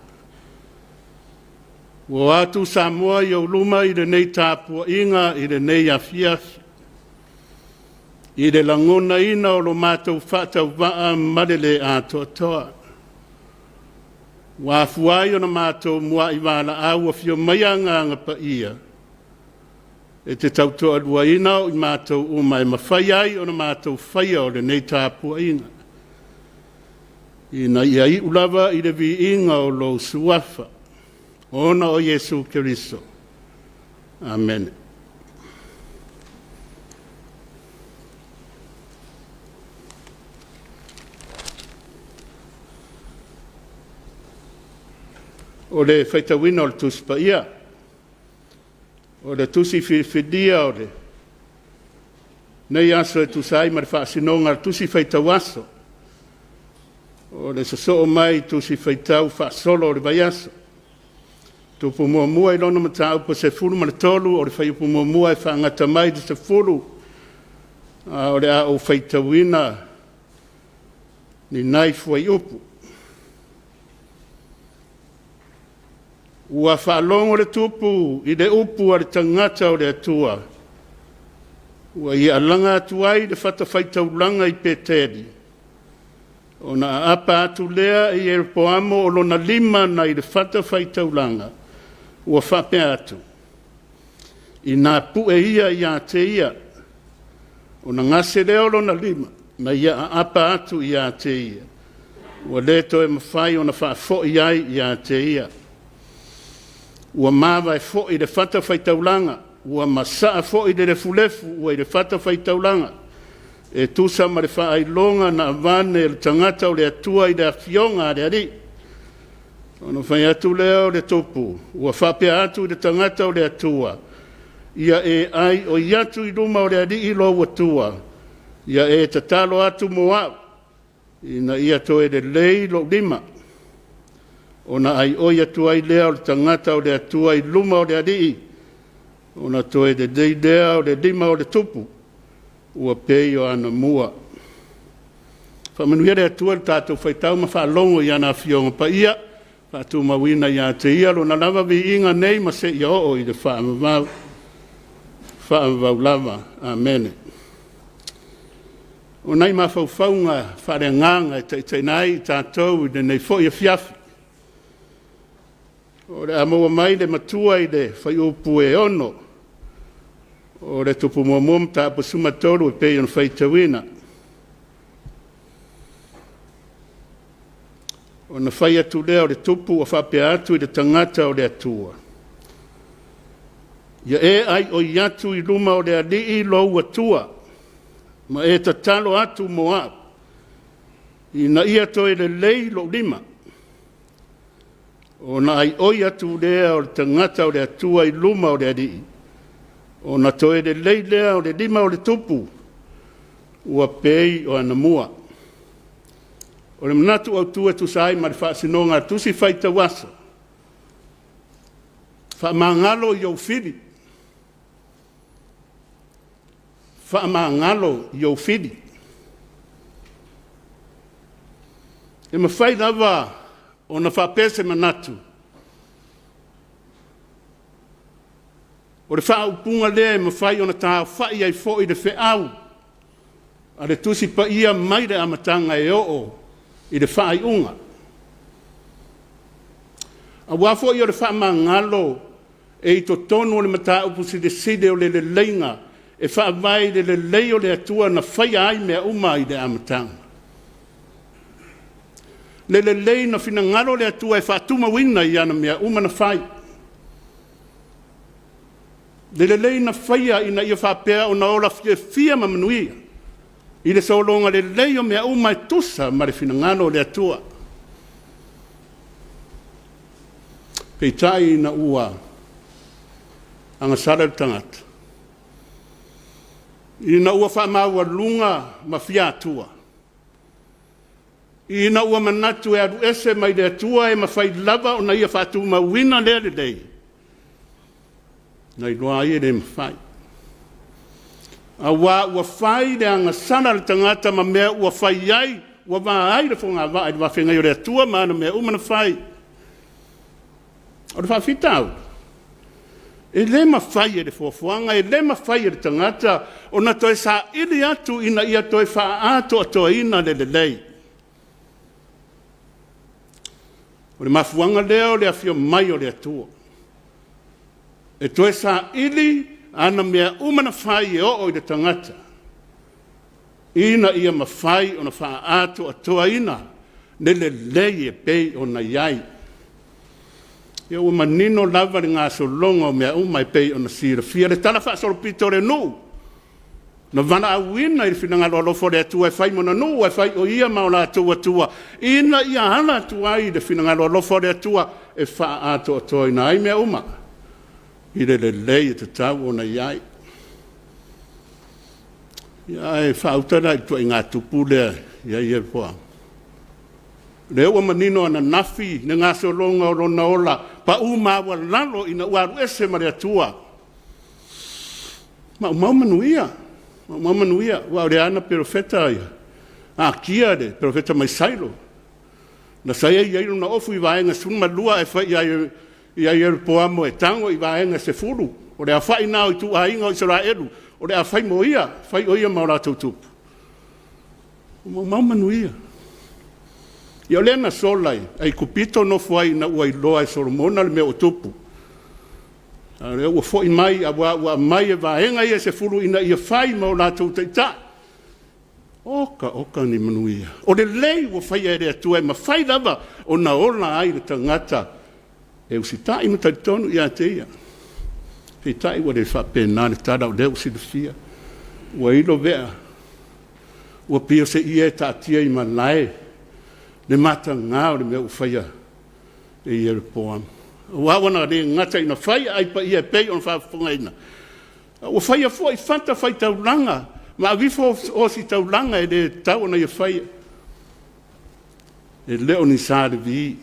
Ua o atu Samoa i ou luma i lenei tapuaiga i lenei afiafi, i le lagonaina o lo matou faatauvaa ma le le atoatoa. Ua afua ai ona matou muai valaau, afio maia Agaga Paia e te tautoaluaina o i matou uma e mafai ai ona matou faia o lenei tapuaiga, ina ia iu lava i le viiga o lou Suafa, ona o Iesu Keriso. Amene. O le faitauina o le Tusi Paia, o le Tusi Filifilia o lenei aso e tusa ai ma le faasinoga a le Tusi Faitau Aso, o le sosoo mai Tusi Faitau Faasolo o le vaiaso. Tupu muamua i lona mataupu 13 o le fuaiupu muamua e faagata mai i le 10, a o le a ou faitauina ni nai fuaiupu. Ua faalogo le tupu i le upu a le tagata o le Atua, ua ia alaga atu ai i le fatafaitaulaga i Peteli, ona aapa atu lea e Ieropoamo o lona lima nai le fatafaitaulaga, ua faapea atu, Ina pue ia ia te ia, ona gase lea o lona lima na ia aapa atu ia te ia, ua le toe mafai ona faafoi ai ia te ia. Ua mavae foi le fatafaitaulaga, ua masaa foi le lefulefu ua i le fatafaitaulaga, e tusa ma le faailoga na avane e le tagata o le Atua i le afioga a le Alii. Ona fai atu lea o le tupu, ua faapea atu i le tagata o le Atua, Ia e aioi atu i luma o le Alii lou Atua, ia e tatalo atu mo au, ina ia toe lelei lou lima. Ona aioi atu ai lea o le tagata o le Atua i luma o le Alii, ona toe lelei lea o le lima o le tupu, ua pei o anamua. Faamanuia le Atua i le tatou faitau ma faalogo i ana Afioga Paia, faatumauina ia te Ia Lona lava viiga nei ma seia oo i le faavavau, faavavau lava. Amene. O nai mafaufauga faaleagaga e taitaiina ai i tatou i lenei foi afiafi. O le a maua mai le matua i le fuaiupu e 6 o le Tupu Muamua Mataupu 13 e pei ona faitauina. Ona fai atu lea o le tupu ua faapea atu i le tagata o le Atua, Ia e aioi atu i luma o le Alii lou Atua, ma e tatalo atu mo au, ina ia toe lelei lou lima. Ona aioi atu lea o le tagata o le Atua i luma o le Alii, ona toe lelei lea o le lima o le tupu, ua pei o anamua. O le manatu autu e tusa ai ma le faasinoga a le Tusi Faitau Aso, faamagalo i ou fili, faamagalo i ou fili. E mafai lava ona faapea se manatu, o le faaupuga lea e mafai ona taaofai ai foi le feau a le Tusi Paia mai le amataga e oo i le faaiuga. Aua foi o le faamagalo e i totonu o le mataupu silisili o le leleiga e faavae i le lelei o le Atua na faia ai mea uma i le amataga. Le lelei na finagalo le Atua e faatumauina i ana mea uma na fai. Le lelei na faia ina ia faapea ona ola fiafia ma manuia i le sologa lelei o mea uma e tusa ma le finagalo o le Atua. Peitai ina ua agasala le tagata, ina ua faamaualuga ma fia atua, ina ua manatu e alu ese mai le Atua e mafai lava ona ia faatumauina lea lelei, na iloa ai e le mafai. Auā ua fai le agasala a le tagata ma mea ua fai ai, ua va ai le fogavaa i le va feagai o le Atua ma ana mea uma na fai. O le faafitauli, e le mafai e le foafoaga, e le mafai e le tagata ona toe saili atu ina ia toe faaatoatoaina le lelei. O le mafuaaga lea o le afio mai o le Atua e toe saili ana mea uma na fai e oo i le tagata ina ia mafai ona faaatoatoaina le lelei e pei ona i ai. Ia ua manino lava le gasologa o mea uma e pei ona silafia le talafaasolopito o le nuu na valaauina i le finagalo alofa o le Atua e fai ma ona nuu, ae fai o ia ma o latou Atua, ina ia ala atu ai le finagalo alofa o le Atua e faaatoatoaina ai mea uma i le lelei e tatau ona i ai. Ia, ae faauta la i le ituaiga tupu lea i ai Ieropoamo. Lea ua manino ananafi le gasologa o lona ola pau maualalo ina ua alu ese ma le Atua. Maumau manuia, maumau manuia, aua o lea lava na perofeta ia Akia le perofeta mai Sailo, na saei ai lona ofu i vaega 12 ae fai ia Ieropoamo e tago i vaega 10, o le aofai lena o ituaiga o Isaraelu o le a fai mo ia, fai o ia ma o latou tupu. Maumau manuia. Ia o lea na sola i Aikupito nofo ai ina ua iloa e Solomona le mea ua tupu. A o lea ua foi mai aua ua aumai e vaega ia e 10 ina ia fai ma o latou taitai. Oka oka ni manuia. O lelei ua faia e le Atua e mafai lava ona ola ai le tagata e usitai ma talitonu ia te ia. Peitai ua le faapena le tala o lea ua silafia. Ua ilo vea, ua pei o se ie e taatia i malae le mataga o le mea ua faia e Ieropoamo. Aua ua na le gata ina fai aai paia e pei ona faafofogaina, a ua faia foi fata faitaulaga ma aveifo ositaulaga e le tatau ona ia faia. E le o ni sa Levi,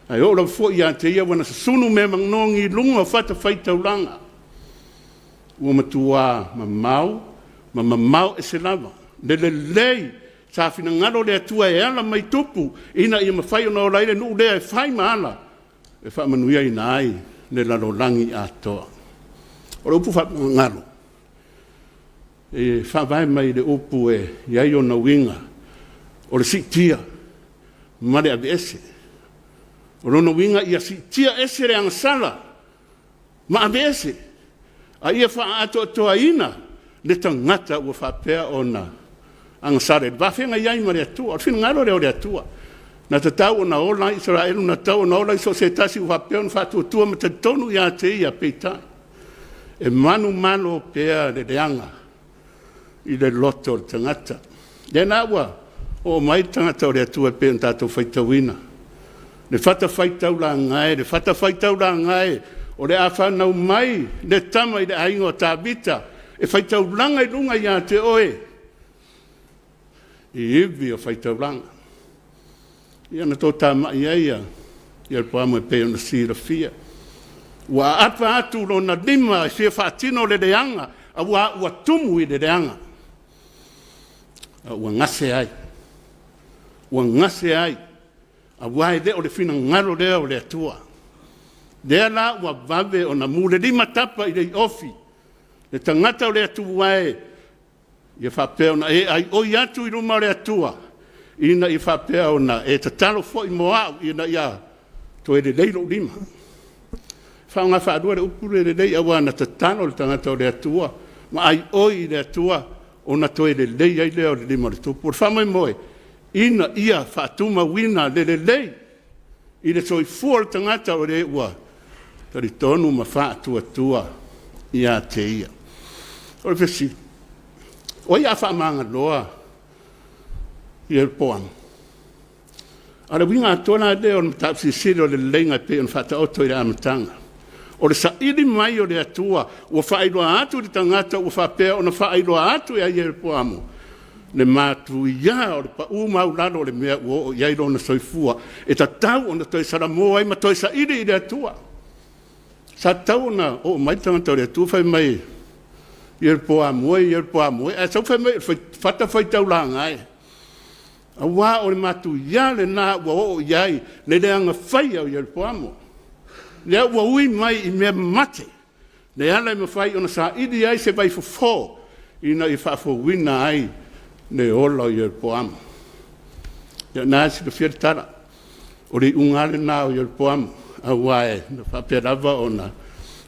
ae oo lava foi ia te ia ua na susunu mea manogi i luga o fata faitaulaga. Ua matua mamao ma mamao ese lava le lelei sa finagalo le Atua e ala mai tupu ina ia mafai ona ola ai le nuu lea e fai ma ala e faamanuiaina ai le lalolagi atoa. O le upu faamagalo e faavae mai i le upu e i ai ona uiga o le siitia ma le aveese. O lona uiga ia siitia ese le agasala ma aveese, a ia faaatoatoaina le tagata ua faapea ona agasala i le va feagai ai ma le Atua. O le finagalo lea o le Atua. Na tatau ona ola ai Isaraelu, na tatau ona ola ai so o se tasi ua faapea ona faatuatua ma talitonu ia te ia, peitai, e manumalo pea le leaga i le loto o le tagata. Lea la ua oo mai le tagata o le Atua e pei ona tatou faitauina. Le fatafaitaulaga e, le fatafaitaulaga e, o le a fanau mai le tama i le aiga o Tavita e faitaulaga i luga ia te oe i ivi o faitaulaga. Ia na toatamai ai ia Ieropoamo e pei ona silafia. Ua aapa atu lona lima e fia faatino le leaga, aua ua tumu i le leaga, a ua gase ai, ua gase ai, aua e le o le finagalo lea o le Atua. Lea la ua vave ona mulelima tapa i le iofi le tagata o le Atua e, ia faapea ona e aioi atu i luma o le Atua, ina ia faapea ona e tatalo foi mo au, ina ia toe lelei lou lima. Faaaoga faalua le upu lea lelei auā na tatalo le tagata o le Atua ma aioi i le Atua ona toe lelei ai lea o le lima o le tupu. O le faamoemoe ina ia faatumauina le lelei i le soifua o le tagata o le ua talitonu ma faatuatua ia te Ia. O le fesili, o ai a faamagaloa Ieropoamo? A o le uiga atoa la lea o le mataupu silisili o le leleiga e pei ona faataoto i le amataga. O le saili mai o le Atua ua faailoa atu i le tagata ua faapea ona faailoa atu ia Ieropoamo le matuia o le pau maualalo o le mea ua oo i ai lona soifua e tatau ona toe salamo ai ma toe saili i le Atua. Sa tatau ona oo mai le tagata o le Atua fai mai, Ieropoamo e, Ieropoamo e, ae sau fai mai o le fatafaitaulaga e. Aua o le matuia lena ua oo i ai le leaga faia o Ieropoamo. Lea ua ui mai i mea mamate, le ala e mafai ona saili ai se vaifofo ina ia faafouina ai le ola o Ieropoamo. Ia o lena e silafia le tala, o le iuga lava lena o Ieropoamo, aua e faapea lava ona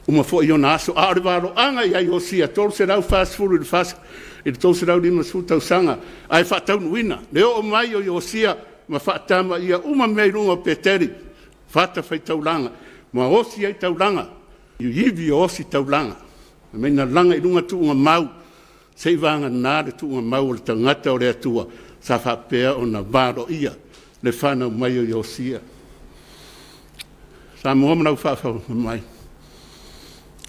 uma foi ona aso, a o le valoaga ia Iosia, 340 i le 350 tausaga, ae faataunuuina le oo mai o Iosia ma faatamaia uma mea i luga o Peteli, fatafaitaulaga ma osi ai taulaga i ivi o ositaulaga, fai mai na laga i luga tuugamau seivagana le tuugamau o le tagata o le Atua sa faapea ona valoia le fanau mai o Iosia. Samoa ma lau faafofoga mai,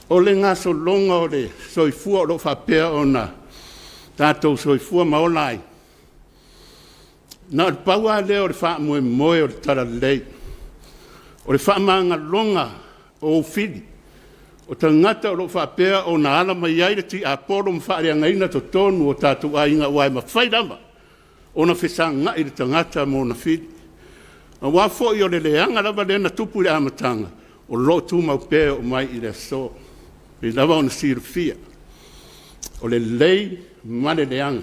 o le gasologa o le soifua o lo o faapea ona tatou soifua ma ola ai, na o le pau lava lea o le faamoemoe o le talalelei, o le faamagaloga o ou fili, o tagata o lo o faapea ona ala mai ai le tiapolo ma faaleagaina totonu o tatou aiga, aua e mafai lava ona fesagai le tagata ma ona fili. Aua foi o le leaga lava lea na tupu i le amataga, o lo o tumau pea e oo mai i le aso. E pei lava ona silafia, o le lelei ma le leaga,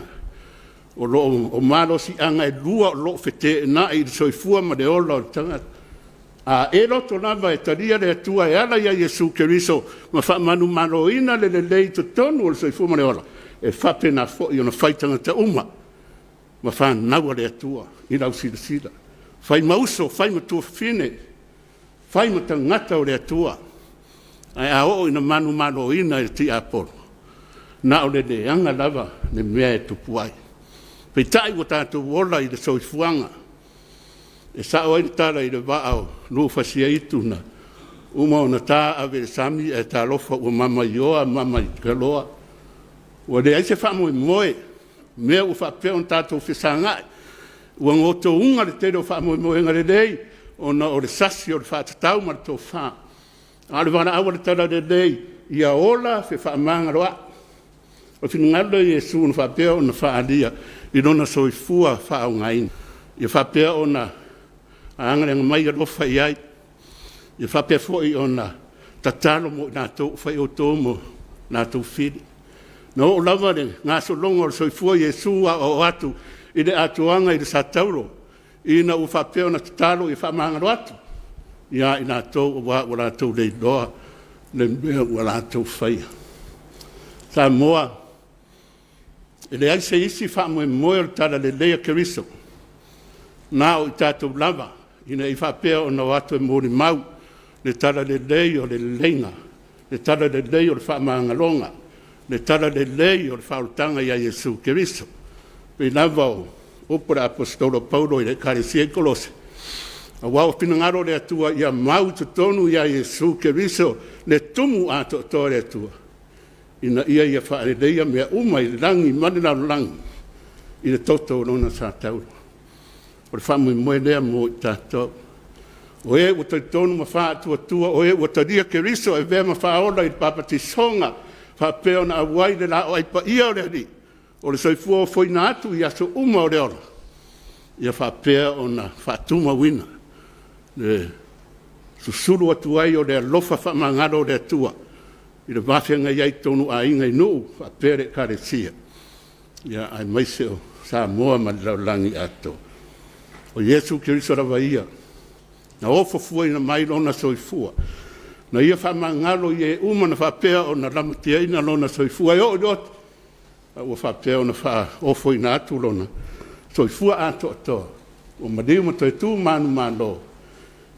o malosiaga e lua o lo o feteenai i le soifua ma le ola o le tagata. A e loto lava e talia le Atua e ala ia Iesu Keriso ma faamanumaloina le lelei i totonu o le soifua ma le ola, e faapena foi ona fai tagata uma ma fanau a le Atua i lau silasila. Fai ma uso, fai ma tuafafine, fai ma tagata o le Atua. Ae a oo ina manumaloina e le tiapolo, na o le leaga lava le mea e tupu ai. Peitai ua tatou ola i le soifuaga e sao ai le tala i le vaa o Nufasiaitu na uma ona ta ave i le sami ae talofa ua mamaioa mamaikaloa. Ua leai se faamoemoe, mea ua faapea ona tatou fesagai, ua gotouga le tele o faamoemoega lelei ona o le sasi o le faatatau ma le tofa. A o le valaau a le Talalelei, ia ola fefaamagaloai. O le finagalo lea o Iesu na faapea ona faaalia i lona soifua faaaogaina, ia faapea ona agalega mai alofa i ai, ia faapea foi ona tatalo mo i latou ua fai outou ma latou fili. Na oo lava le gasologa o le soifua o Iesu a o aoao atu i le atoaga i le satauro, ina ua faapea ona tatalo ia faamagalo atu ia i latou aua ua latou le iloa le mea ua latou faia. Samoa, e leai se isi faamoemoe o le talalelei a Keriso na o i tatou lava ina ia faapea ona o atu e molimau le talalelei o le leleiga, le talalelei o le faamagaloga, le talalelei o le faaolataga ia Iesu Keriso. E pei lava o upu a le Aposetolo o Paulo i le Ekalesia i Kolose, aua ua finagalo le Atua ia mau i totonu ia Iesu Keriso le tumu atoatoa o le Atua, ina ia Ia faaleleia mea uma i le lagi ma le lalolagi i le toto o Lona satauro. O le faamoemoe lea mo i tatou. O e ua talitonu ma faatuatua, o e ua talia Keriso e avea ma Faaola i le papatisoga faapea ona auai le laoai paia o le Alii, o le soifua ofoina atu i aso uma o le ola, ia faapea ona faatumauina le susulu atu ai o le alofa faamagalo o le Atua i le va feagai ai i totonu o aiga i nuu faapea le Ekalesia, aemaise o Samoa ma le lalolagi atoa. O Iesu Keriso lava ia na ofofuaina mai lona soifua. Na ia faamagalo i e uma na faapea ona lamatiaina lona soifua e oo i le oti, a ua faapea ona faaofoina atu lona soifua atoatoa ua maliu ma toe tu manumalo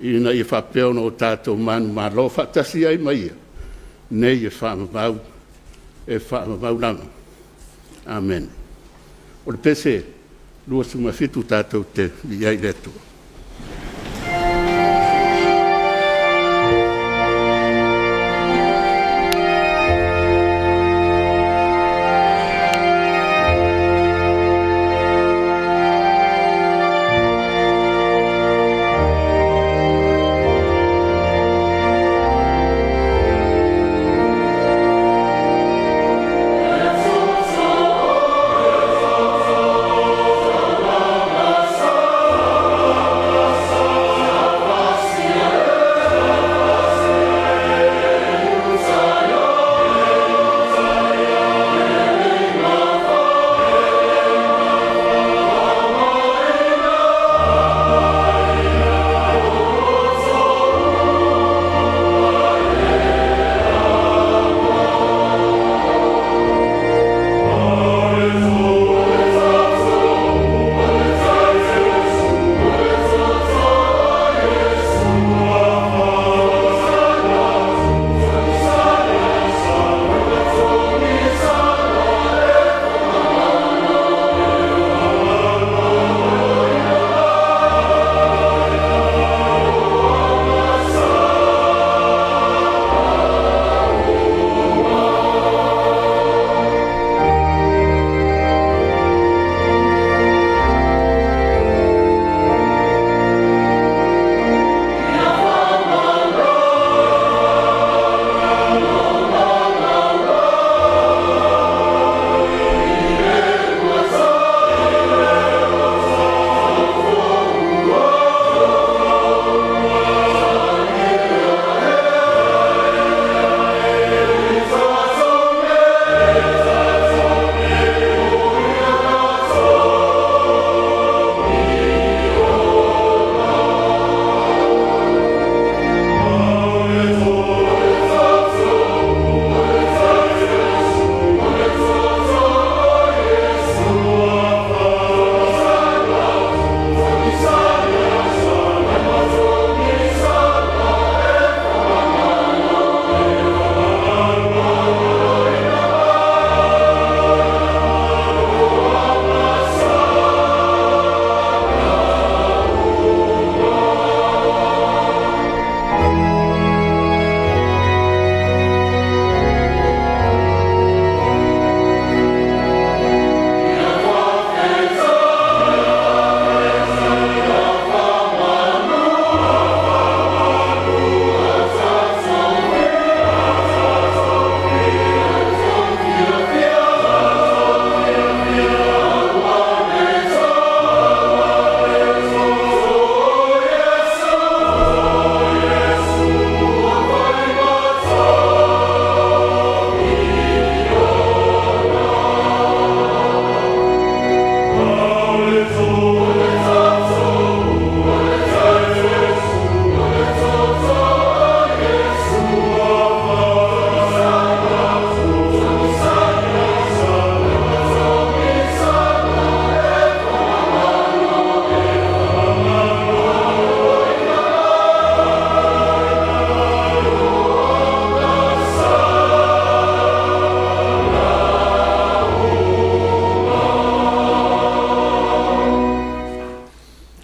ina ia faapea ona o tatou manumalo faatasi ai ma Ia nei e faavavau, e faavavau lava. Amene. O le pese 27 tatou te viia ai le Atua.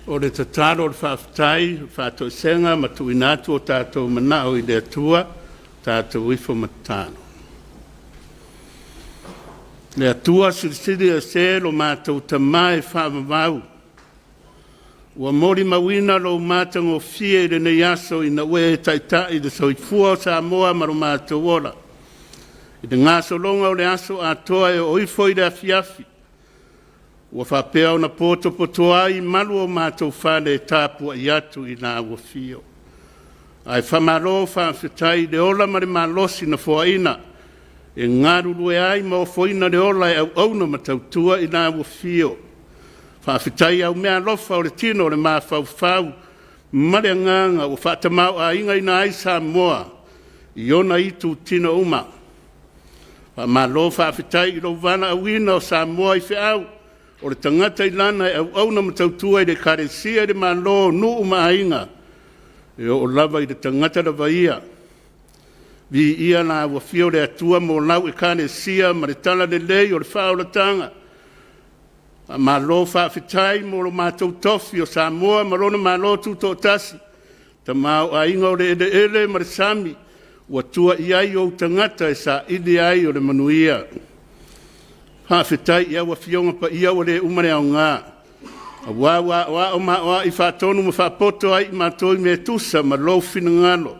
O le tatalo o le faafetai, o le faatoesega ma tuuina atu o tatou manao i le Atua, tatou ifo ma tatalo. Le Atua Silisili Ese lo matou Tama e faavavau, ua molimauina lou matagofie i lenei aso ina ua e taitai le soifua o Samoa ma lo matou ola i le gasologa o le aso atoa e oo ifo i le afiafi, ua faapea ona potopotoa ai malu o matou fale e tapuai atu i lau afio. Ae faamalo faafetai i le ola ma le malosi na foaina e galulue ai ma ofoina le ola e auauna ma tautua i lau afio. Faafetai au meaalofa o le tino o le mafaufau ma le agaga ua faatamaoaigaina ai Samoa. i ona itutino uma. Faamalo faafetai i lou valaauina o Samoa i feau o le tagata i lana e auauna ma tautua i le Ekalesia, i le Malo, nuu ma aiga, e oo lava i le tagata lava ia. Viia la ua afio le Atua mo lau Ekalesia ma le talalelei o le faaolataga. Faamalo faafetai mo lo matou tofi o Samoa ma lona Malo Tutoatasi, tamaoaiga o le eleele ma le sami ua tua i ai ou tagata e saili ai o le manuia. Faafetai i au Afioga Paia ua le uma le aoga, aua ua aoao ma aoai faatonu ma faapoto ai i matou i mea e tusa ma lou finagalo.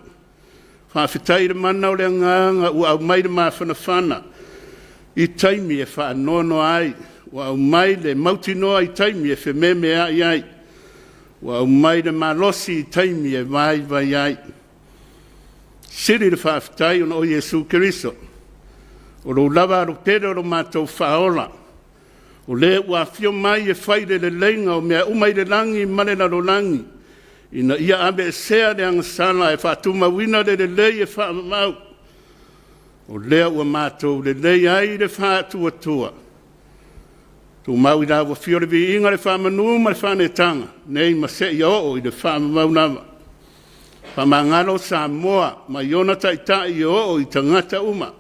Faafetai i le mana o le Agaga ua aumai le mafanafana i taimi e faanoanoa ai, ua aumai le mautinoa i taimi e fememeai ai, ua aumai le malosi i taimi e vaivai ai. Sili le faafetai ona o Iesu Keriso, o lou lava alopele o lo matou faaola, o le ua afio mai e fai le leleiga o mea uma i le lagi ma le lalolagi, ina ia aveesea le agasala ae faatumauina le lelei e faavavau, o lea ua matou lelei ai i le faatuatua. Tumau i lau Afio le viiga, le faamanu ma le faaneetaga, nei ma seia oo i le faavavau lava. Faamagalo Samoa mai ona taitai e oo i tagata uma.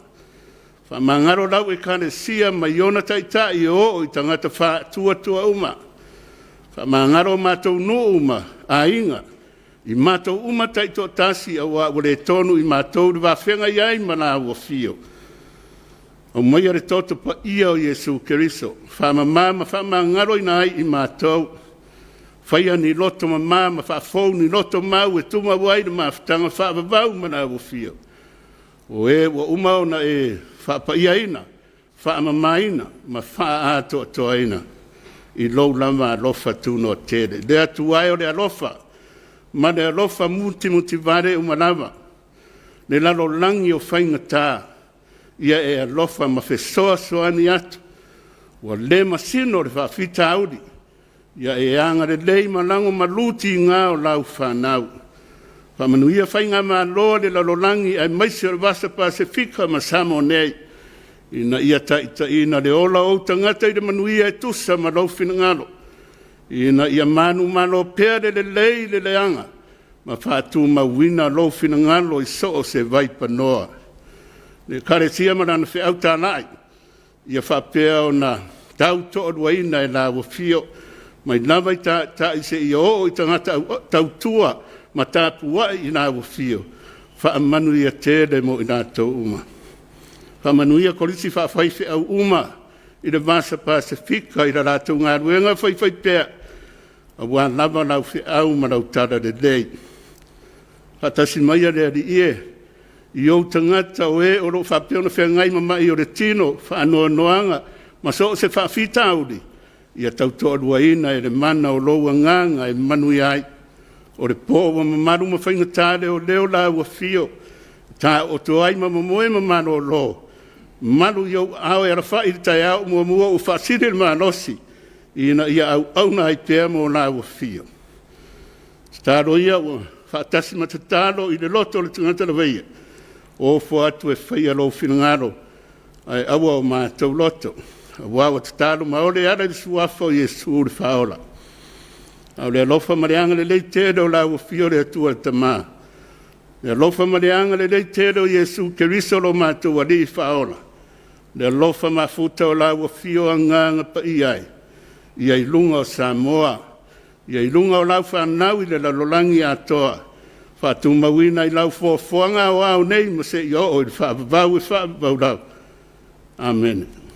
Faamagalo lau Ekalesia mai ona taitai e oo i tagata faatuatua uma. Faamagalo o matou nuu ma aiga, i matou uma taitoatasi, aua ua le tonu i matou le va feagai ai ma lau afio. Aumaia le toto paia o Iesu Keriso, faamama ma faamagaloina ai i matou. Faia ni loto mama ma faafou ni loto mau e tumau ai le mafutaga faavavau ma lau afio, o e ua uma ona e faapaiaina, faamamaina ma faaatoatoaina i lou lava alofa tunoa tele. Le Atua e o le alofa ma le alofa mutimutivale uma lava, le lalolagi o faigata, ia e alofa ma fesoasoani atu, ua le masino le faafitauli, ia e agalelei ma lagomalu tiga o lau fanau. Faamanuia faigamalo a le lalolagi aemaise o le Vasa Pasefika ma Samoa nei, ina ia taitaiina le ola o ou tagata i le manuia e tusa ma lou finagalo, ina ia manumalo pea le lelei i le leaga ma faatumauina lou finagalo i so o se vaipanoa. Le Ekalesia ma lana feau talai, ia faapea ona tau toaluaina e lau afio, mai lava i taitai seia oo i tagata tautua ma tapuai i lau afio, faamanuia tele mo i latou uma. Faamanuia Kolisi faafaifeau uma i le Vasa Pasefika i le latou galuega faifaipea, aua lava lau feau ma lau talalelei. Faatasi maia le Alii e i ou tagata o e o lo o faapea ona feagai ma mai o le tino, faanoanoaga ma so o se faafitauli, ia tautoaluaina e le mana o lou Agaga e manuia ai. O le po ua mamalu ma faigata leoleo lau afio, e taooto ai ma momoe ma malolo, malu i ou aao e alafai i le taeao muamua ua faasili le malosi ina ia auauna ai pea mo lau afio. Tatalo ia ua faatasi ma tatalo i le loto o le tagata lava ia, ofo atu e faia lou finagalo, ae aua o matou loto, aua ua tatalo ma ole e ala i le suafa o Iesu le Faaola. A o le alofa ma le agalelei tele o lau afio le Atua le Tama, le alofa ma le agalelei tele o Iesu Keriso lo matou Alii Faaola, le alofa mafuta o lau afio Agaga Paia e, ia i luga o Samoa, ia i luga o lau fanau i le lalolagi atoa, faatumauina i lau foafoaga aoao nei ma seia oo i le faavavau e faavavau lava. Amene.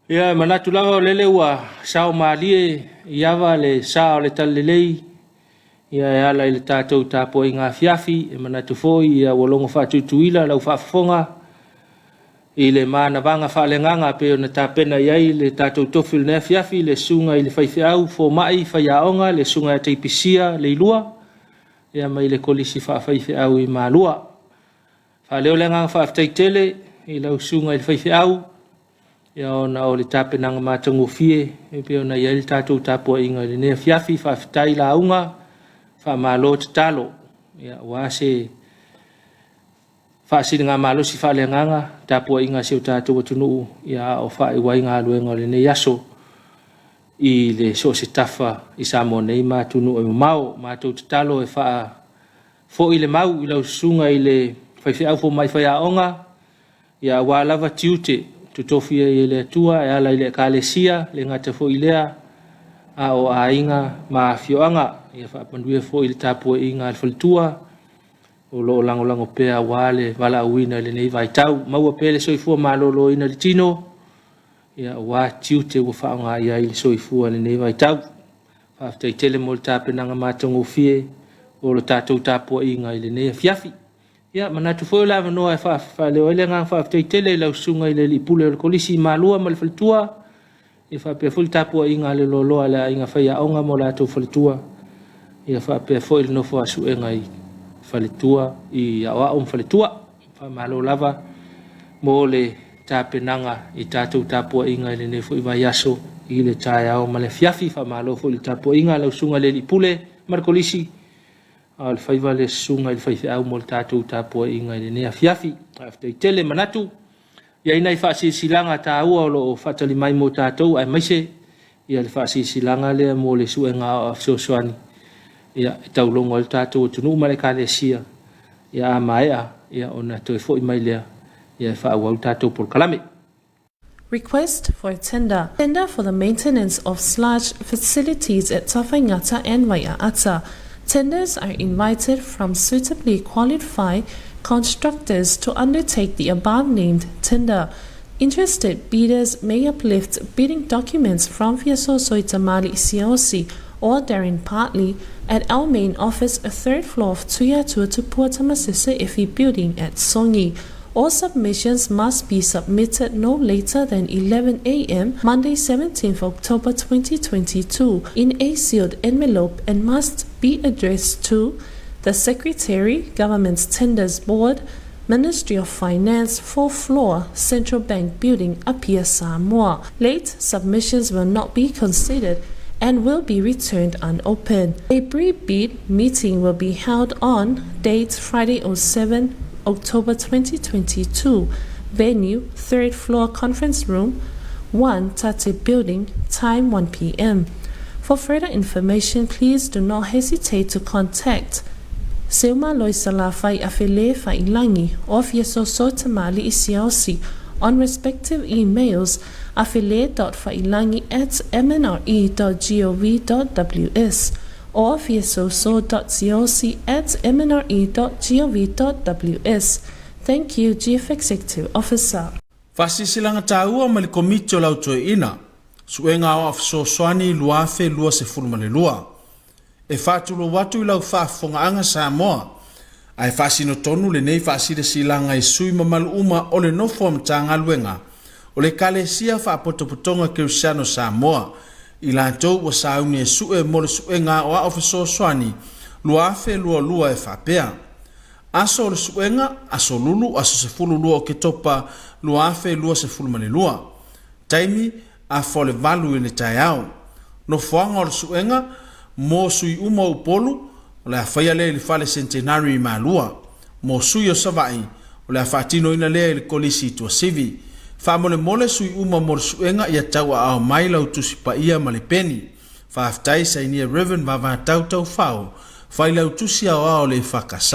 Ia, e manatu lava o lele ua sao malie i ava le sa o le talalelei ia e ala i le tatou tapuaiga afiafi. E manatu foi ia ua logo faatuituila lau faafofoga i le manavaga faaleagaga pei ona tapena i ai le tatou tofi o lenei afiafi, le susuga i le faifeau fomai faiaoga, le susuga ia Teipisia Leilua, ia mai le Kolisi Faafaifeau i Malua. Faaleo le agaga faafetai tele i lau susuga i le faifeau ia ona o le tapenaga matagofie e pei ona i ai le tatou tapuaiga i lenei afiafi. Faafetai lauga, faamalo tatalo, ia aua se faasiligamalosi faaleagaga tapuaiga a si o tatou atunuu ia a o faaiu ai galuega o lenei aso i le so o se tafa i Samoa nei ma atunuu e mamao. Matou tatalo e faafoi le mau i lau susuga i le faifeau fomai faiaoga ia aua lava tiute totofi ai e le Atua e ala i le Ekalesia, le gata foi i lea a o aiga ma afioaga. Ia faamanuia foi i le tapuaiga a le faletua o lo o lagolago pea aua le valaauina i lenei vaitau. Maua pea le soifua maloloina i le tino, ia aua tiute ua faaaoga i ai le soifua i lenei vaitau. Faafetai tele mo le tapenaga matagofie o le tatou tapuaiga i lenei afiafi. Ia, manatu foi o le avanoa e faaleo ai le agaga faafetai tele i lau susuga i le Alii Pule o le Kolisi i Malua ma le faletua, ia faapea foi le tapuaiga a le loaloa a le aiga faiaoga ma o latou faletua, ia faapea foi le nofo a suega i faletua i aoao ma faletua. Faamalo lava mo le tapenaga i tatou tapuaiga i lenei foi vaiaso i le taeao ma le afiafi. Faamalo foi i le tapuaiga a lau susuga i le Alii Pule ma le Kolisi, a o le faiva le susuga i le faifeau mo le tatou tapuaiga i lenei afiafi. Faafetai tele. Manatu i ai nai faasilasilaga taua o lo o faatali mai mo tatou, aemaise ia le faasilasilaga lea mo le suega aoao fesoasoani ia e taulogo ai le tatou atunuu ma le Ekalesia ia a maea ia ona toe foi mai lea ia e faaauau le tatou polokalame. Request for a tender. Tender for the maintenance of sludge facilities at Tafaigata and Waiaata. Tenders are invited from suitably qualified constructors to undertake the above-named tender. Interested bidders may uplift bidding documents from Fiasoso Tamali Siaosi or Darren Partley at our main office, third floor of Tuia Tuatupua Tamasese Efi building at Songi. All submissions must be submitted no later than 11 a.m. Monday, 17th October 2022 in a sealed envelope and must be addressed to the Secretary, Government's Tenders Board, Ministry of Finance, 4th floor, Central Bank Building, Apia, Samoa. Late submissions will not be considered and will be returned unopened. A pre-bid meeting will be held on date Friday 07 October 2022. Venue, third floor conference room, 1 Tate Building, time 1 p.m. For further information, please do not hesitate to contact Seuma Loisalafai Afele Failangi or Fiesoso Tamali Isiaosi on respective emails afele.failangi at mnre.gov.ws or fiesoso.siosi at mnre.gov.ws. Thank you, Chief Executive Officer. Faasilasilaga taua ma le Komiti o le Au Toeaina, Suega Aoao Fesoasoani 2022. E faatulou atu i lau faafofogaaga Samoa, ae faasino tonu lenei faasilasilaga i sui mamalu uma o le nofo a Matagaluega o le Ekalesia Faapotopotoga Kerisiano Samoa, i latou ua sauni e sue mo le Suega Aoao Fesoasoani 2022 e faapea, Aso o le Suega, Aso Lulu, Aso 12 Oketopa 2022. Taimi, Afa o le valu i le taeao. Nofoaga o le suega, Mo sui uma o Upolu, o le a faia lea i le Fale Centenary i Malua. Mo sui o Savaii, o le a faatinoina lea i le Kolisi i Tuasivi. Faamolemole sui uma mo le suega ia tauaao mai lau Tusi Paia ma le peni. Faafetai sainia Rev. Vavatau Taufao, Failautusi Aoao o le EFKS.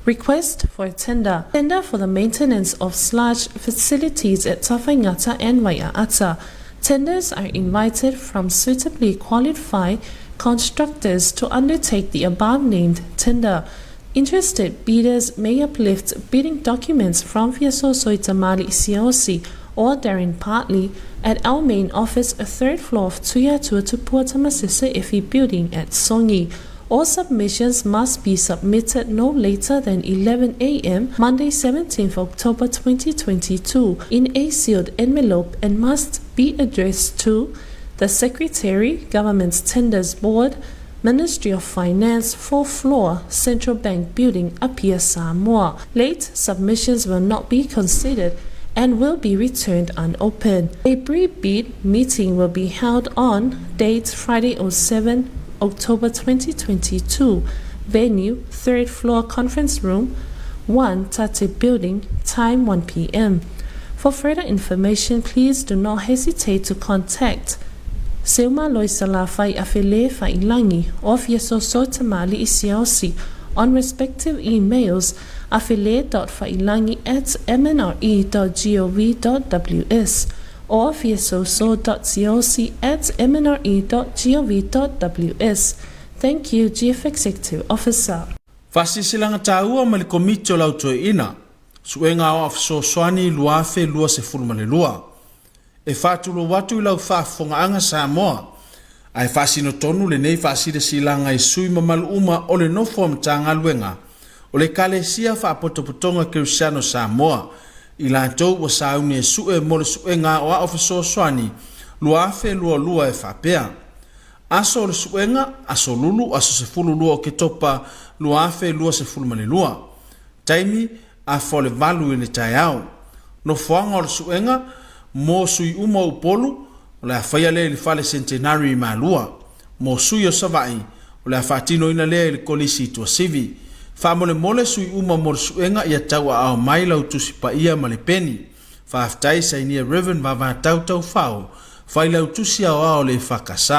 Request for a tender. Tender for the maintenance of sludge facilities at Tafaigata and Waiaata. Tenders are invited from suitably qualified constructors to undertake the above-named tender. Interested bidders may uplift bidding documents from Fiasoso Tamali Siaosi or Darren Partley at our main office, third floor of Tuia Tuatupua Tamasese Efi Building at Songi. All submissions must be submitted no later than 11 a.m. Monday 17th October 2022 in a sealed envelope and must be addressed to the Secretary, Government's Tenders Board, Ministry of Finance, 4th floor, Central Bank Building, Apia, Samoa. Late submissions will not be considered and will be returned unopened. A pre-bid meeting will be held on date Friday 07 October 2022. Venue, 3rd floor conference room, 1 Tate Building, time 1 p.m. For further information, please do not hesitate to contact Seuma Loisalafai Afele Failangi or Fiesoso Tamali Isiausi on respective emails afele.failangi at mnre.gov.ws or fiesoso.coc at mnre.gov.ws. Thank you, Chief Executive Officer. Faasilasilaga taua ma le Komiti o le Au Toeaina, Suega Aoao Fesoasoani 2022. E faatulou atu i lau faafofogaaga Samoa, ae faasino tonu lenei faasilasilaga i sui mamalu uma o le nofo a Matagaluega o le Ekalesia Faapotopotoga Kerisiano Samoa, i latou ua sauni e sue mo le Suega Aoao Fesoasoani 2022 e faapea, Aso o le Suega, Aso Lulu, aso 12 Oketopa 2022. Taimi, afa o le valu i le taeao. Nofoaga o le suega, mo sui uma o Upolu, o le a faia lea i le Fale Centenary i Malua. Mo sui o Savaii, o le a faatinoina lea i le Kolisi i Tuasivi. Faamolemole sui uma mo le suega ia tauaao mai lau Tusi Paia ma le peni. Faafetai sainia Rev. Vavatau Taufao, Failautusi Aoao o le EFKS.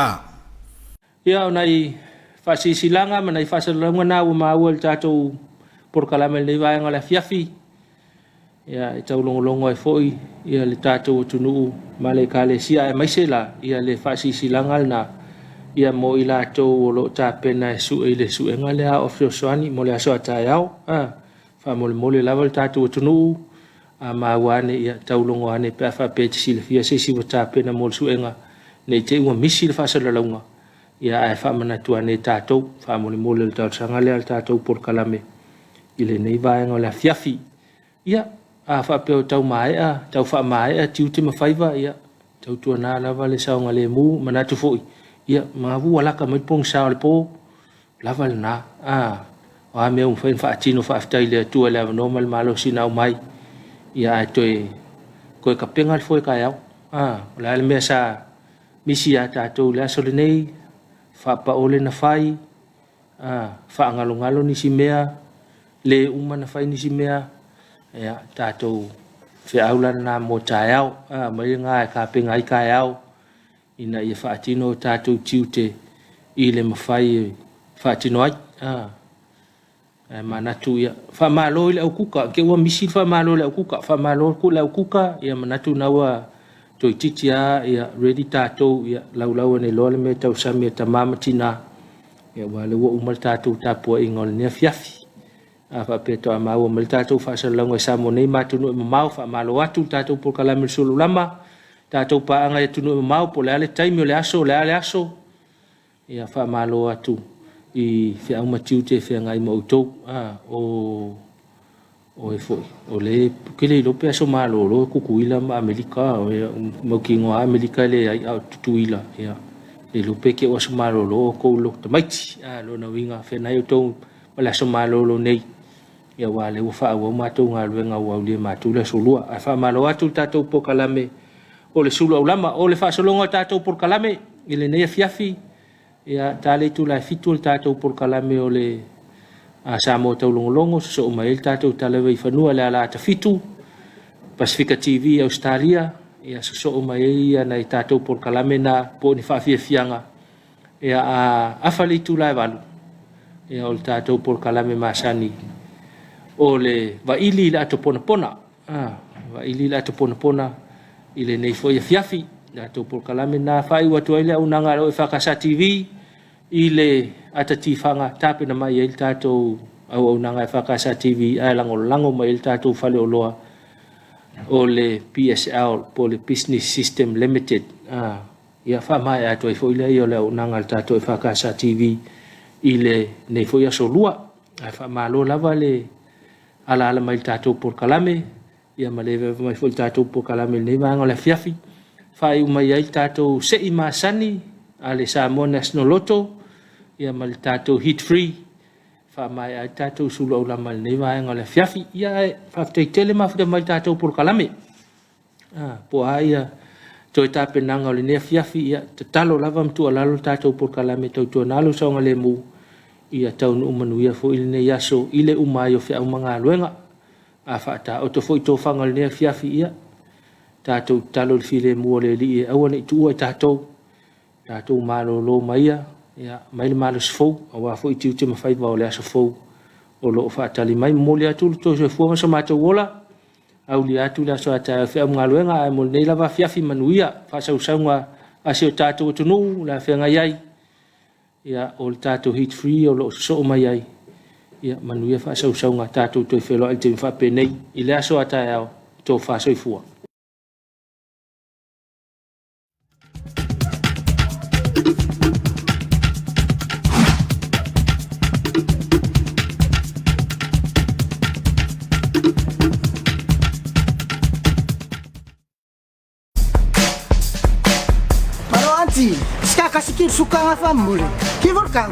Ia, o nai faasilasilaga ma nai faasalalauga na ua maua i le tatou polokalame i lenei vaega o le afiafi. Ia, e taulogologo ai foi ia le tatou atunuu ma le Ekalesia, aemaise la ia le faasilasilaga lena ia mo i latou o lo o tapena e sue i le suega lea o fesoasoani mo le aso a taeao. Faamolemole lava le tatou atunuu, a maua ane, ia taulogo ane pe a faapea e te silafia se isi ua tapena mo le suega, ne i te i ua misi le faasalalauga, ia ae faamanatu ane e tatou. Faamolemole o le talosaga lea a le tatou polokalame i lenei vaega o le afiafi. Ia, a faapea o tau maea, tau faamaea tiute ma faiva, ia, tautuana lava le saogalemu, manatu foi, ia, mavu ua laka mai le pogisa o le po, lava lena. A, o a mea ua mafai ona faatino, faafetai i le Atua i le avanoa ma le malosi na aumai, ia ae toe, toe kapega le foe taeao. A, o le a le mea sa misi ia tatou i le aso lenei, faapaole na fai, a, faagalogalo nisi mea, le uma na fai nisi mea, ia, tatou feau la lena mo taeao. A, mai lena e kapega ai taeao, ina ia faatino o tatou tiute i le mafai e faatino ai. Ae manatu ia, faamalo i le aukuka, ke ua misi le faamalo i le aukuka, faamalo ku le aukuka, ia manatu na ua toeitiiti lava ia ready tatou, ia laulau ane loa le mea e tausami a tama ma tina, ia aua o lea ua uma le tatou tapuaiga o lenei afiafi. A faapea toa maua mai le tatou faasalalauga i Samoa nei ma atunuu e mamao, faamalo atu le tatou polokalame o le Sululama, tatou paaga i atunuu e mamao, po o le a le taimi o le aso, o le a le aso, ia faamalo atu i feau ma tiute e feagai ma outou. A, o, o e foi, o le, ke le iloa pe aso malolo e Kukuila ma Amerika, o e mautinoa Amerika e leai, a o Tutuila, ia, le iloa pe te o aso malolo o outou loto tamaiti. A, lona uiga, feagai outou ma le aso malolo nei, ia aua o lea ua faaauau matou galuega ua aulia e matou le aso Lua. Ae faamalo atu le tatou polokalame o le sulu aulama. O le faasologa o tatou polokalame i lenei afiafi, ia ta le itula e 7 o le tatou polokalame o le Samoa Taulogologo, sosoo mai ai le tatou tala i fanua i le ala ata 7, Pasifika TV i Ausetalia, ia sosoo mai ai ia nai tatou polokalame na po o ni faafiafiaga. Ia a afa le itula e 8, ia o le tatou polokalame masani o le vaili i le ato ponapona. Vaili i le ato ponapona i lenei foi afiafi. Le tatou polokalame na faaiu atu ai le auaunaga a le OFKS TV i le ata tifaga tapena mai ai le tatou auaunaga e FKS TV ae lagolago mai ai le tatou faleoloa. o le PSL po o le Business System Limited. Ia faamaea atu ai foi lea o le auaunaga a le tatou EFKS TV i lenei foi aso Lua. Ae faamalo lava le alaala mai i le tatou polokalame, ia ma le vaeva mai foi i le tatou polokalame i lenei vaega o le afiafi. Faaiu mai ai le tatou sei masani a le Samoa National Lotto, ia ma le tatou Hit Free, faamaea ai le tatou sulu aulama i lenei vaega o le afiafi. Ia ae faafetai tele mafuta mai i le tatou polokalame. Po o a ia toe tapenaga o lenei afiafi, ia tatalo lava ma tuualalo le tatou polokalame tautuana lou saogalemu, ia taunuu manuia foi lenei aso i le uma ai o feau ma galuega. A faataoto foi tofaga o lenei afiafi, ia tatou tatalo i le filemu o le Alii e aua ne i tuua i tatou, tatou malolo mai ia mai le malosi fou aua foi tiute ma faiva o le aso fou o lo o faatali mai. Momoli atu le tou soifua ma so matou ola, aulia atu le aso a taeao i feau ma galuega, ae mo lenei lava afiafi manuia faasausauga a si o tatou atunuu o le a feagai ai, ia o le tatou Heat Free o lo o sosoo mai ai, ia manuia faasausauga tatou toe feiloai i le taimi faapenei i le aso a taeao, tofa soifua. Maro anti, ska kasikir suka nga famule. Ki volkan.